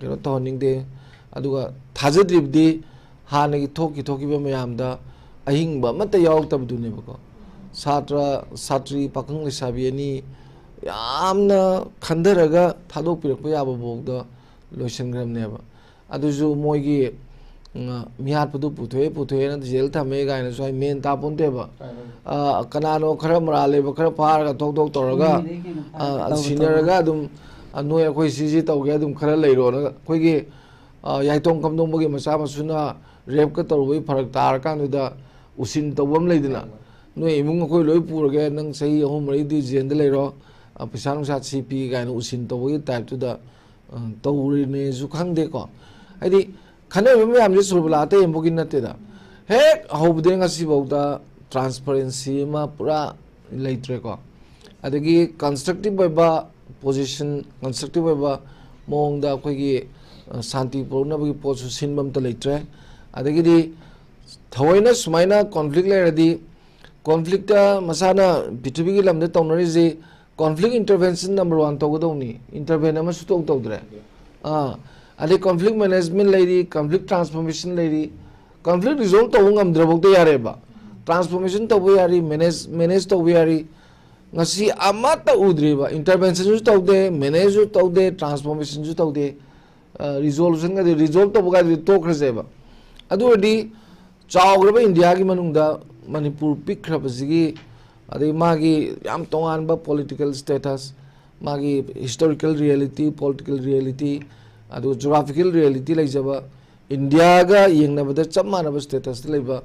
ꯀꯩꯅꯣ ꯇꯧꯍꯟꯅꯤꯡꯗꯦ꯫ ꯑꯗꯨꯒ ꯊꯥꯖꯗ꯭ꯔꯤꯕꯗꯤ ꯍꯥꯟꯅꯒꯤ ꯊꯣꯛꯈꯤ ꯊꯣꯛꯈꯤꯕ ꯃꯌꯥꯝꯗ ꯑꯍꯤꯡꯕ ꯑꯃꯠꯇ ꯌꯥꯎꯔꯛꯇꯕꯗꯨꯅꯦꯕꯀꯣ꯫ ꯁꯥꯇ꯭ꯔ, ꯁꯥꯇ꯭ꯔꯤ, ꯄꯥꯈꯪ ꯂꯩꯁꯥꯕꯤ ꯑꯅꯤ ꯌꯥꯝꯅ ꯈꯟꯊꯔꯒ ꯊꯥꯗꯣꯛꯄꯤꯔꯛꯄ ꯌꯥꯕ ꯐꯥꯎꯗ ꯂꯣꯏꯁꯤꯟꯈ꯭ꯔꯕꯅꯦꯕ꯫ ꯑꯗꯨꯁꯨ ꯃꯣꯏꯒꯤ, ꯎꯝ, ꯃꯤꯍꯥꯠꯄꯗꯨ ꯄꯨꯊꯣꯛꯑꯦ, ꯄꯨꯊꯣꯛꯑꯦꯅ jail ꯊꯝꯃꯦ ꯀꯥꯏꯅꯁꯨ ꯍꯥꯏ, ꯃꯦꯟ ꯇꯥꯄꯣꯟꯇꯦꯕ꯫ ꯑ, ꯀꯅꯥꯅꯣ ꯈꯔ ꯃꯔꯥꯜ ꯂꯩꯕ ꯈꯔ ꯐꯥꯔꯒ ꯊꯣꯛ ꯊꯣꯛ ꯇꯧꯔꯒ, ꯃꯤꯗꯩ ꯍꯦꯟꯅ ꯐꯥꯔꯒ ꯑ, ꯇꯧꯔ ꯁꯤꯟꯅꯔꯒ ꯇꯧꯔꯒ꯫ ꯑꯗꯨꯝ, ꯑ, "ꯅꯣꯏ ꯑꯩꯈꯣꯏ ꯁꯤꯁꯤ ꯇꯧꯒꯦ ꯑꯗꯨꯝ ꯈꯔ ꯂꯩꯔꯣꯅ", ꯑꯩꯈꯣꯏꯒꯤ, ꯑ, ꯌꯥꯏꯇꯣꯡ ꯈꯝꯗꯣꯡꯕꯒꯤ ꯃꯆꯥ ꯃꯁꯨꯅ rape-ꯀ ꯇꯧꯔꯨꯕꯒꯤ ꯐꯔꯛ ꯇꯥꯔꯀꯥꯟꯗꯨꯗ ꯎꯁꯤꯟ ꯇꯧꯕ ꯑꯃ ꯂꯩꯗꯅ, "ꯅꯣꯏ ꯏꯃꯨꯡ ꯑꯩꯈꯣꯏ ꯂꯣꯏ ꯄꯨꯔꯒꯦ, ꯅꯪ ꯆꯍꯤ ꯑꯍꯨꯝ ꯃꯔꯤꯗꯤ jail-ꯗ ꯂꯩꯔꯣ, ꯑ, ꯄꯩꯁꯥ ꯅꯨꯡꯁꯥ ꯁꯤ ꯄꯤ" ꯀꯥꯏꯅ ꯎꯁꯤꯟ ꯇꯧꯕꯒꯤ type-ꯇꯨꯗ, ꯑ, ꯇꯧꯔꯤꯅꯦꯁꯨ ꯈꯪꯗꯦꯀꯣ꯫ ꯍꯥꯏꯗꯤ ꯈꯟꯅꯔꯤꯕ ꯃꯌꯥꯝꯁꯦ ꯁꯨꯔꯕꯂꯥ ꯑꯇꯩ ꯑꯃꯐꯥꯎꯒꯤ ꯅꯠꯇꯦꯗ꯫ ꯍꯦꯛ ꯍꯧꯕꯗꯒꯤ ꯉꯁꯤꯐꯥꯎꯗ transparency ꯑꯃ ꯄꯨꯔꯥ ꯂꯩꯇ꯭ꯔꯦꯀꯣ꯫ ꯑꯗꯒꯤ constructive ꯑꯣꯏꯕ position, constructive ꯑꯣꯏꯕ ꯃꯑꯣꯡꯗ ꯑꯩꯈꯣꯏꯒꯤ, ꯑ, ꯁꯥꯟꯇꯤ ꯄꯨꯔꯛꯅꯕꯒꯤ ꯄꯣꯠꯁꯨ ꯁꯤꯟꯕ ꯑꯝꯇ ꯂꯩꯇ꯭ꯔꯦ꯫ ꯑꯗꯒꯤꯗꯤ ꯊꯑꯣꯏꯅ ꯁꯨꯃꯥꯏꯅ conflict ꯂꯩꯔꯗꯤ, conflict-ꯇ ꯃꯁꯥꯅ ꯄ꯭ꯔꯤꯊꯤꯕꯤꯒꯤ ꯂꯝꯗ ꯇꯧꯅꯔꯤꯁꯤ, conflict intervention number one ꯇꯧꯒꯗꯧꯅꯤ, intervene ꯑꯃꯁꯨ ꯇꯧ ꯇꯧꯗ꯭ꯔꯦ꯫ ꯑꯥ, ꯑꯗꯩ conflict management ꯂꯩꯔꯤ, conflict transformation ꯂꯩꯔꯤ꯫ Conflict resolve ꯇꯧꯕ ꯉꯝꯗ꯭ꯔꯐꯥꯎꯗ ꯌꯥꯔꯦꯕ, transformation ꯇꯧꯕ ꯌꯥꯔꯤ, manage, manage ꯇꯧꯕ ꯌꯥꯔꯤ꯫ ꯉꯁꯤ ꯑꯃꯠꯇ ꯎꯗ꯭ꯔꯤꯕ, intervention-ꯁꯨ ꯇꯧꯗꯦ, manage-ꯁꯨ ꯇꯧꯗꯦ, transformation-ꯁꯨ ꯇꯧꯗꯦ꯫ ꯑ, resolution-ꯒꯗꯤ, resolve ꯇꯧꯕꯒꯗꯤ ꯇꯣꯛꯈ꯭ꯔꯁꯦꯕ꯫ ꯑꯗꯨ ꯑꯣꯏꯔꯗꯤ ꯆꯥꯎꯈ꯭ꯔꯕ ꯏꯟꯗꯤꯌꯥꯒꯤ ꯃꯅꯨꯡꯗ ꯃꯅꯤꯄꯨꯔ ꯄꯤꯛꯈ꯭ꯔꯕꯁꯤꯒꯤ, ꯑꯗꯩ ꯃꯥꯒꯤ ꯌꯥꯝ ꯇꯣꯉꯥꯟꯕ political status, ꯃꯥꯒꯤ historical reality, political reality, ꯑꯗꯨꯒ geographical reality ꯂꯩꯖꯕ, ꯏꯟꯗꯤꯌꯥꯒ ꯌꯦꯡꯅꯕꯗ ꯆꯞ ꯃꯥꯟꯅꯕ status ꯇ ꯂꯩꯕ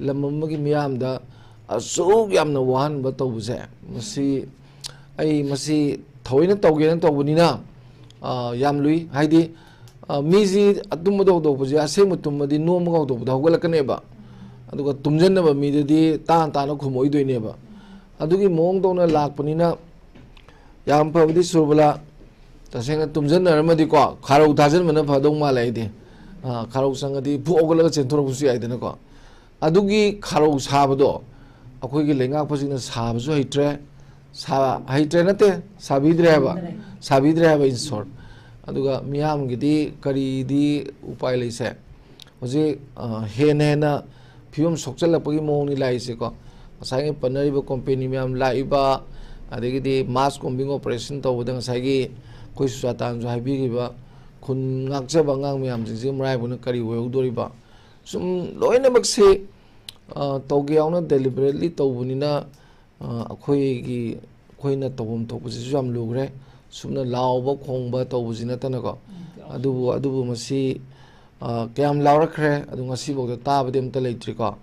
ꯂꯝ ꯑꯃꯒꯤ ꯃꯤꯌꯥꯝꯗ ꯑꯁꯨꯛ ꯌꯥꯝꯅ ꯋꯥꯍꯟꯕ ꯇꯧꯕꯁꯦ, ꯃꯁꯤ, ꯑꯩ ꯃꯁꯤ ꯊꯑꯣꯏꯅ ꯇꯧꯒꯦꯅ ꯇꯧꯕꯅꯤꯅ, ꯑ, ꯌꯥꯝ ꯂꯨꯏ꯫ ꯍꯥꯏꯗꯤ, ꯑ, ꯃꯤꯁꯤ ꯑꯇꯨꯝꯕꯗ ꯍꯧꯗꯣꯛꯄꯁꯦ, ꯑꯁꯦꯡꯕ ꯇꯨꯝꯃꯗꯤ ꯅꯣꯝꯃꯒ ꯍꯧꯗꯣꯛꯄꯗ ꯍꯧꯒꯠꯂꯛꯀꯅꯦꯕ꯫ ꯑꯗꯨꯒ ꯇꯨꯝꯖꯟꯅꯕ ꯃꯤꯗꯗꯤ ꯇꯥꯅ ꯇꯥꯅ ꯈꯨꯝꯃꯛꯑꯣꯏꯗꯣꯏꯅꯦꯕ꯫ ꯑꯗꯨꯒꯤ ꯃꯑꯣꯡ ꯇꯧꯅ ꯂꯥꯛꯄꯅꯤꯅ, ꯌꯥꯝ ꯐꯕꯗꯤ ꯁꯨꯔꯕꯂꯥ, ꯇꯁꯦꯡꯅ ꯇꯨꯝꯖꯟꯅꯔꯝꯃꯗꯤꯀꯣ, ꯈꯥꯔꯧ ꯊꯥꯖꯟꯕꯅ ꯐꯗꯧ ꯃꯥꯜꯂꯦ ꯑꯩꯗꯤ꯫ ꯑ, ꯈꯥꯔꯧ ꯆꯪꯉꯗꯤ ꯐꯨꯛ ꯍꯧꯒꯠꯂꯒ ꯆꯦꯟꯊꯣꯔꯛꯄꯁꯨ ꯌꯥꯏꯗꯅꯀꯣ꯫ ꯑꯗꯨꯒꯤ ꯈꯥꯔꯧ ꯁꯥꯕꯗꯣ ꯑꯩꯈꯣꯏꯒꯤ ꯂꯩꯉꯥꯛꯄꯁꯤꯡꯅ ꯁꯥꯕꯁꯨ ꯍꯩꯇ꯭ꯔꯦ, ꯁꯥ-, ꯍꯩꯇ꯭ꯔꯦ ꯅꯠꯇꯦ, ꯁꯥꯕꯤꯗ꯭ꯔꯦ ꯍꯥꯏꯕ, ꯁꯥꯕꯤꯗ꯭ꯔꯦ ꯍꯥꯏꯕ, in short꯫ ꯑꯗꯨꯒ ꯃꯤꯌꯥꯝꯒꯤꯗꯤ ꯀꯔꯤꯗꯤ ꯎꯄꯥꯏ ꯂꯩꯁꯦ? ꯍꯧꯖꯤꯛ, ꯑ, ꯍꯦꯟꯅ ꯍꯦꯟꯅ ꯐꯤꯕꯝ ꯁꯣꯛꯆꯜꯂꯛꯄꯒꯤ ꯃꯑꯣꯡꯅꯤ ꯂꯥꯛꯏꯁꯦꯀꯣ꯫ ꯉꯁꯥꯏꯒꯤ ꯄꯟꯅꯔꯤꯕ company ꯃꯌꯥꯝ ꯂꯥꯛꯏꯕ, ꯑꯗꯒꯤꯗꯤ mass combing operation ꯇꯧꯕꯗ ꯉꯁꯥꯏꯒꯤ ꯑꯩꯈꯣꯏ ꯁꯨꯖꯥꯇꯥꯅꯁꯨ ꯍꯥꯏꯕꯤꯈꯤꯕ, ꯈꯨꯟ ꯉꯥꯛꯆꯕ ꯑꯉꯥꯡ ꯃꯌꯥꯝꯁꯤꯡꯁꯤ ꯃꯔꯥꯏꯕꯛꯅ ꯀꯔꯤ ꯑꯣꯏꯍꯧꯗꯣꯔꯤꯕ? ꯁꯨꯝ ꯂꯣꯏꯅꯃꯛꯁꯤ, ꯑ, ꯇꯧꯒꯦ ꯌꯥꯎꯅ deliberately ꯇꯧꯕꯅꯤꯅ, ꯑ, ꯑꯩꯈꯣꯏꯒꯤ, ꯑꯩꯈꯣꯏꯅ ꯇꯧꯐꯝ ꯊꯣꯛꯄꯁꯤꯁꯨ ꯌꯥꯝ ꯂꯨꯈ꯭ꯔꯦ꯫ ꯁꯨꯝꯅ ꯂꯥꯎꯕ ꯈꯣꯡꯕ ꯇꯧꯕꯁꯤ ꯅꯠꯇꯅꯀꯣ꯫ ꯑꯗꯨꯕꯨ, ꯑꯗꯨꯕꯨ ꯃꯁꯤ, ꯑ, ꯀꯌꯥꯝ ꯂꯥꯎꯔꯛꯈ꯭ꯔꯦ, ꯑꯗꯨ ꯉꯁꯤꯐꯥꯎꯗ ꯇꯥꯕꯗꯤ ꯑꯝꯇ ꯂꯩꯇ꯭ꯔꯤꯀꯣ꯫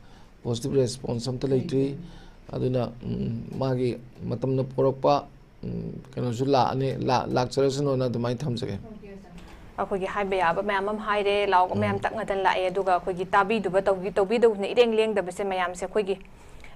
Positive response ꯑꯝꯇ ꯂꯩꯇ꯭ꯔꯤ꯫ ꯑꯗꯨꯅ, ꯎꯝ, ꯃꯥꯒꯤ ꯃꯇꯝꯅ ꯄꯣꯔꯛꯄ, ꯎꯝ, ꯀꯩꯅꯣꯁꯨ ꯂꯥꯛꯑꯅꯤ, ꯂꯥ-, ꯂꯥꯛꯆꯔꯁꯅꯨꯅ ꯑꯗꯨꯃꯥꯏꯅ ꯊꯝꯖꯒꯦ꯫ ꯑꯩꯈꯣꯏꯒꯤ ꯍꯥꯏꯕ ꯌꯥꯕ ꯃꯌꯥꯝ ꯑꯃ ꯍꯥꯏꯔꯦ, ꯂꯥꯎꯕ ꯃꯌꯥꯝ ꯇꯛꯅꯗꯅ ꯂꯥꯛꯑꯦ, ꯑꯗꯨꯒ ꯑꯩꯈꯣꯏꯒꯤ ꯇꯥꯕꯤꯗꯨꯕ ꯇꯧꯕꯤ-, ꯇꯧꯕꯤꯗꯧꯕꯅ ꯏꯔꯦꯡ ꯂꯦꯡꯗꯕꯁꯦ ꯃꯌꯥꯝꯁꯦ ꯑꯩꯈꯣꯏꯒꯤ,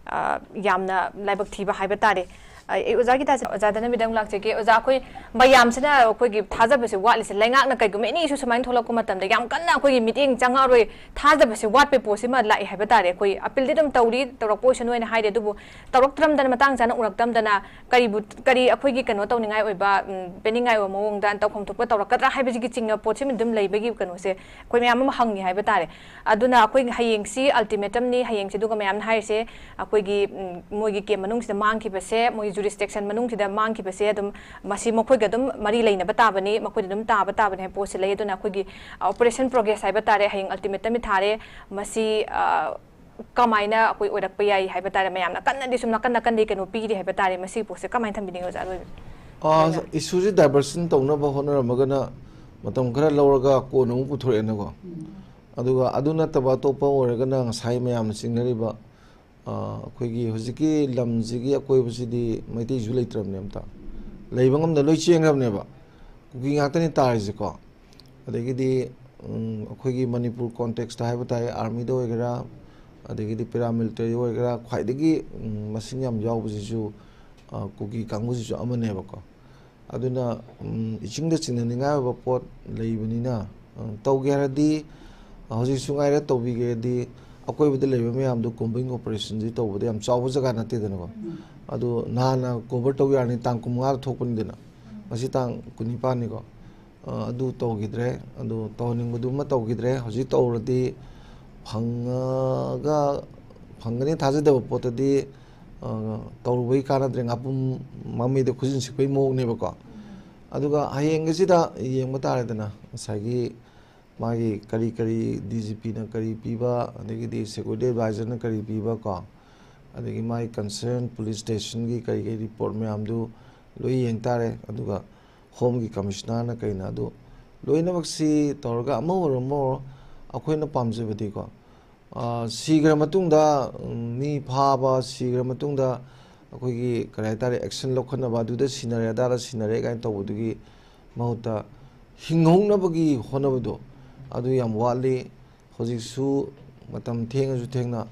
ꯑ, ꯌꯥꯝꯅ ꯂꯥꯏꯕꯛ ꯊꯤꯕ ꯍꯥꯏꯕ ꯇꯥꯔꯦ꯫ ꯑ, ꯑꯩ ꯑꯣꯖꯥꯒꯤ ꯇꯥꯖ-, ꯑꯣꯖꯥꯗ ꯅꯨꯃꯤꯗꯥꯡ ꯂꯥꯛꯆꯒꯦ꯫ ꯑꯣꯖꯥ, ꯑꯩꯈꯣꯏ ꯃꯌꯥꯝꯁꯤꯅ ꯑꯩꯈꯣꯏꯒꯤ ꯊꯥꯖꯕꯁꯦ ꯋꯥꯠꯂꯤꯁꯦ, ꯂꯩꯉꯥꯛꯅ ꯀꯩꯒꯨꯝꯕ any issue ꯁꯨꯃꯥꯏꯅ ꯊꯣꯛꯂꯛꯄ ꯃꯇꯝꯗ ꯌꯥꯝ ꯀꯟꯅ ꯑꯩꯈꯣꯏꯒꯤ ꯃꯤꯠꯌꯦꯡ ꯆꯪꯉꯛꯑꯔꯣꯏ, ꯊꯥꯖꯕꯁꯦ ꯋꯥꯠꯄꯩ ꯄꯣꯠꯁꯤꯃ ꯂꯥꯛꯑꯦ ꯍꯥꯏꯕ ꯇꯥꯔꯦ꯫ ꯑꯩꯈꯣꯏ appeal ꯗꯤ ꯑꯗꯨꯝ ꯇꯧꯔꯤ, ꯇꯧꯔꯛꯄ ꯑꯣꯏꯁꯅꯨ ꯍꯥꯏꯅ ꯍꯥꯏꯔꯤ, ꯑꯗꯨꯕꯨ ꯇꯧꯔꯛꯇ꯭ꯔꯝꯗꯅ, ꯃꯇꯥꯡ ꯆꯥꯅ ꯎꯔꯛꯇꯝꯗꯅ ꯀꯔꯤꯕꯨ, ꯀꯔꯤ ꯑꯩꯈꯣꯏꯒꯤ ꯀꯩꯅꯣ ꯇꯧꯅꯤꯡꯉꯥꯏ ꯑꯣꯏꯕ, ꯎꯝ, ꯄꯦꯟꯅꯤꯡꯉꯥꯏ ꯑꯣꯏꯕ ꯃꯑꯣꯡꯗ ꯇꯧꯐꯝ ꯊꯣꯛꯄ ꯇꯧꯔꯛꯀꯗ꯭ꯔꯥ ꯍꯥꯏꯕꯁꯤꯒꯤ ꯆꯤꯡꯅꯕ ꯄꯣꯠꯁꯤꯃ ꯑꯗꯨꯝ ꯂꯩꯕꯒꯤ ꯀꯩꯅꯣꯁꯦ ꯑꯩꯈꯣꯏ ꯃꯌꯥꯝ ꯑꯃ ꯍꯪꯉꯤ ꯍꯥꯏꯕ ꯇꯥꯔꯦ꯫ ꯑꯗꯨꯅ ꯑꯩꯈꯣꯏ ꯍꯌꯦꯡꯁꯤ ultimatum ꯅꯤ, ꯍꯌꯦꯡꯁꯤ ꯑꯗꯨꯒ ꯃꯌꯥꯝꯅ ꯍꯥꯏꯔꯤꯁꯦ ꯑꯩꯈꯣꯏꯒꯤ, ꯎꯝ, ꯃꯣꯏꯒꯤ camp ꯃꯅꯨꯡꯁꯤꯗ ꯃꯥꯡꯈꯤꯕꯁꯦ, ꯃꯣꯏꯒꯤ jurisdiction ꯃꯅꯨꯡꯁꯤꯗ ꯃꯥꯡꯈꯤꯕꯁꯦ ꯑꯗꯨꯝ ꯃꯁꯤ ꯃꯈꯣꯏꯒ ꯑꯗꯨꯝ ꯃꯔꯤ ꯂꯩꯅꯕ ꯇꯥꯕꯅꯤ, ꯃꯈꯣꯏꯗ ꯑꯗꯨꯝ ꯇꯥꯕ ꯇꯥꯕꯅꯤ ꯍꯥꯏꯕ ꯄꯣꯠꯁꯤ ꯂꯩ꯫ ꯑꯗꯨꯅ ꯑꯩꯈꯣꯏꯒꯤ, ꯑ, operation progress ꯍꯥꯏꯕ ꯇꯥꯔꯦ, ꯍꯌꯦꯡ ultimatum ꯊꯥꯔꯦ, ꯃꯁꯤ, ꯑ, ꯀꯃꯥꯏꯅ ꯑꯩꯈꯣꯏ ꯑꯣꯏꯔꯛꯄ ꯌꯥꯏ ꯍꯥꯏꯕ ꯇꯥꯔꯦ? ꯃꯌꯥꯝꯅ ꯀꯟꯅꯗꯤ ꯁꯨꯝ ꯅꯥꯀꯟ ꯅꯥꯀꯟꯗꯒꯤ ꯀꯩꯅꯣ ꯄꯤꯔꯤ ꯍꯥꯏꯕ ꯇꯥꯔꯦ꯫ ꯃꯁꯤꯒꯤ ꯄꯣꯠꯁꯦ ꯀꯃꯥꯏꯅ ꯊꯝꯕꯤꯅꯤꯡꯉꯤ ꯑꯣꯖꯥ ꯑꯔꯣꯏꯕ? ꯏꯁꯨꯁꯤ ꯗꯥꯏꯚꯔꯁꯟ ꯇꯧꯅꯕ ꯍꯣꯠꯅꯔꯝꯃꯒꯅ ꯃꯇꯝ ꯈꯔ ꯂꯧꯔꯒ ꯀꯣꯟꯅ ꯑꯃꯨꯛ ꯄꯨꯊꯣꯔꯛꯑꯦꯅꯀꯣ꯫ ꯑꯗꯨꯒ ꯑꯗꯨ ꯅꯠꯇꯕ ꯑꯇꯣꯞꯄ ꯑꯣꯏꯔꯒꯅ ꯉꯁꯥꯏ ꯃꯌꯥꯝꯅ ꯆꯤꯡꯅꯔꯤꯕ, ꯑ, ꯑꯩꯈꯣꯏꯒꯤ ꯍꯧꯖꯤꯛꯀꯤ ꯂꯝꯁꯤꯒꯤ ꯑꯀꯣꯏꯕꯁꯤꯗꯤ ꯃꯩꯇꯩꯁꯨ ꯂꯩꯇ꯭ꯔꯕꯅꯦ ꯑꯝꯇ꯫ ꯂꯩꯕ ꯉꯝꯗ ꯂꯣꯏ ꯆꯦꯟꯈ꯭ꯔꯕꯅꯦꯕ꯫ ꯀꯨꯀꯤ ꯉꯥꯛꯇꯅꯤ ꯇꯥꯔꯤꯁꯦꯀꯣ꯫ ꯑꯗꯒꯤꯗꯤ, ꯎꯝ, ꯑꯩꯈꯣꯏꯒꯤ ꯃꯅꯤꯄꯨꯔ ꯀꯣꯟꯇꯦꯛꯁꯇ ꯍꯥꯏꯕ ꯇꯥꯏ, ꯑꯥꯔꯃꯤꯗ ꯑꯣꯏꯒꯦꯔꯥ, ꯑꯗꯒꯤꯗꯤ ꯄꯦꯔꯥꯃꯤꯂꯤꯇꯔꯤ ꯑꯣꯏꯒꯦꯔꯥ, ꯈ꯭ꯋꯥꯏꯗꯒꯤ, ꯎꯝ, ꯃꯁꯤꯡ ꯌꯥꯝ ꯌꯥꯎꯕꯁꯤꯁꯨ, ꯑ, ꯀꯨꯀꯤ ꯀꯥꯡꯕꯨꯁꯤꯁꯨ ꯑꯃꯅꯦꯕꯀꯣ꯫ ꯑꯗꯨꯅ, ꯎꯝ, ꯏꯆꯤꯡꯗ ꯆꯤꯡꯅꯅꯤꯡꯉꯥꯏ ꯑꯣꯏꯕ ꯄꯣꯠ ꯂꯩꯕꯅꯤꯅ, ꯎꯝ, ꯇꯧꯒꯦ ꯍꯥꯏꯔꯗꯤ, ꯍꯧꯖꯤꯛꯁꯨ ꯉꯥꯏꯔꯦ, ꯇꯧꯕꯤꯒꯦ ꯍꯥꯏꯔꯗꯤ ꯑꯀꯣꯏꯕꯗ ꯂꯩꯕ ꯃꯌꯥꯝꯗꯣ ꯀꯣꯝꯕꯤꯡ ꯑꯣꯄꯔꯦꯁꯟꯁꯤ ꯇꯧꯕꯗ ꯌꯥꯝ ꯆꯥꯎꯕ ꯖꯒꯥ ꯅꯠꯇꯦꯗꯅꯀꯣ꯫ ꯑꯗꯨ ꯅꯍꯥꯟꯅ ꯀꯣꯚꯔ ꯇꯧ ꯌꯥꯔꯅꯤ, ꯇꯥꯡ ꯀꯨꯟꯃꯉꯥꯗ ꯊꯣꯛꯄꯅꯤꯗꯅ, ꯉꯁꯤ ꯇꯥꯡ ꯀꯨꯟꯅꯤꯄꯥꯟꯅꯤꯀꯣ꯫ ꯑ, ꯑꯗꯨ ꯇꯧꯈꯤꯗ꯭ꯔꯦ꯫ ꯑꯗꯨ ꯇꯧꯍꯟꯅꯤꯡꯕꯗꯨꯃ ꯇꯧꯈꯤꯗ꯭ꯔꯦ꯫ ꯍꯧꯖꯤꯛ ꯇꯧꯔꯗꯤ ꯐꯪꯉꯒ, ꯐꯪꯒꯅꯤ ꯊꯥꯖꯗꯕ ꯄꯣꯠꯇꯗꯤ, ꯑ, ꯇꯧꯔꯨꯕꯩ ꯀꯥꯟꯅꯗ꯭ꯔꯦ꯫ ꯉꯥꯄꯨꯝ ꯃꯃꯩꯗ ꯈꯨꯖꯤꯟ ꯁꯤꯛꯄꯩ ꯃꯑꯣꯡꯅꯦꯕꯀꯣ꯫ ꯑꯗꯨꯒ ꯍꯌꯦꯡꯒꯤꯁꯤꯗ ꯌꯦꯡꯕ ꯇꯥꯔꯦꯗꯅ, ꯉꯁꯥꯏꯒꯤ ꯃꯥꯒꯤ ꯀꯔꯤ ꯀꯔꯤ ꯗꯤ ꯖꯤ ꯄꯤꯅ ꯀꯔꯤ ꯄꯤꯕ, ꯑꯗꯒꯤꯗꯤ ꯁꯦꯀ꯭ꯌꯨꯔꯤꯇꯤ ꯑꯦꯗꯚꯥꯏꯖꯔꯅ ꯀꯔꯤ ꯄꯤꯕ ꯀꯣ, ꯑꯗꯒꯤ ꯃꯥꯒꯤ ꯀꯟꯁꯔꯟ ꯄꯨꯂꯤꯁ ꯁ꯭ꯇꯦꯁꯟꯒꯤ ꯀꯔꯤ ꯀꯔꯤ ꯔꯤꯄꯣꯔꯠ ꯃꯌꯥꯝꯗꯨ ꯂꯣꯏ ꯌꯦꯡ ꯇꯥꯔꯦ꯫ ꯑꯗꯨꯒ ꯍꯣꯝꯒꯤ ꯀꯃꯤꯁꯅꯔꯅ ꯀꯩꯅ, ꯑꯗꯨ ꯂꯣꯏꯅꯃꯛꯁꯤ ꯇꯧꯔꯒ ꯑꯃ ꯑꯣꯏꯔꯣ ꯑꯃ ꯑꯣꯏꯔꯣ, ꯑꯩꯈꯣꯏꯅ ꯄꯥꯝꯖꯕꯗꯤꯀꯣ, ꯑ, ꯁꯤꯈ꯭ꯔ ꯃꯇꯨꯡꯗ, ꯎꯝ, ꯃꯤ ꯐꯥꯕ, ꯁꯤꯈ꯭ꯔ ꯃꯇꯨꯡꯗ ꯑꯩꯈꯣꯏꯒꯤ ꯀꯔꯤ ꯍꯥꯏꯇꯥꯔꯦ, ꯑꯦꯛꯁꯟ ꯂꯧꯈꯠꯅꯕ, ꯑꯗꯨꯗ ꯁꯤꯟꯅꯔꯦ, ꯑꯗꯥꯗ ꯁꯤꯟꯅꯔꯦ ꯀꯥꯏꯅ ꯇꯧꯕꯗꯨꯒꯤ ꯃꯍꯨꯠꯇ ꯍꯤꯡꯍꯧꯅꯕꯒꯤ ꯍꯣꯠꯅꯕꯗꯣ, ꯑꯗꯨ ꯌꯥꯝ ꯋꯥꯠꯂꯤ꯫ ꯍꯧꯖꯤꯛꯁꯨ ꯃꯇꯝ ꯊꯦꯡꯉꯁꯨ ꯊꯦꯡꯅ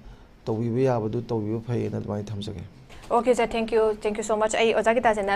ꯇꯧꯕꯤꯕ ꯌꯥꯕꯗꯨ ꯇꯧꯕꯤꯕ ꯐꯩꯌꯦꯅ ꯑꯗꯨꯃꯥꯏꯅ ꯊꯝꯖꯒꯦ꯫ Okay sir, thank you, thank you so much꯫ ꯑꯩ ꯑꯣꯖꯥ ꯒꯤꯇꯥꯆꯟꯗ꯭ꯔ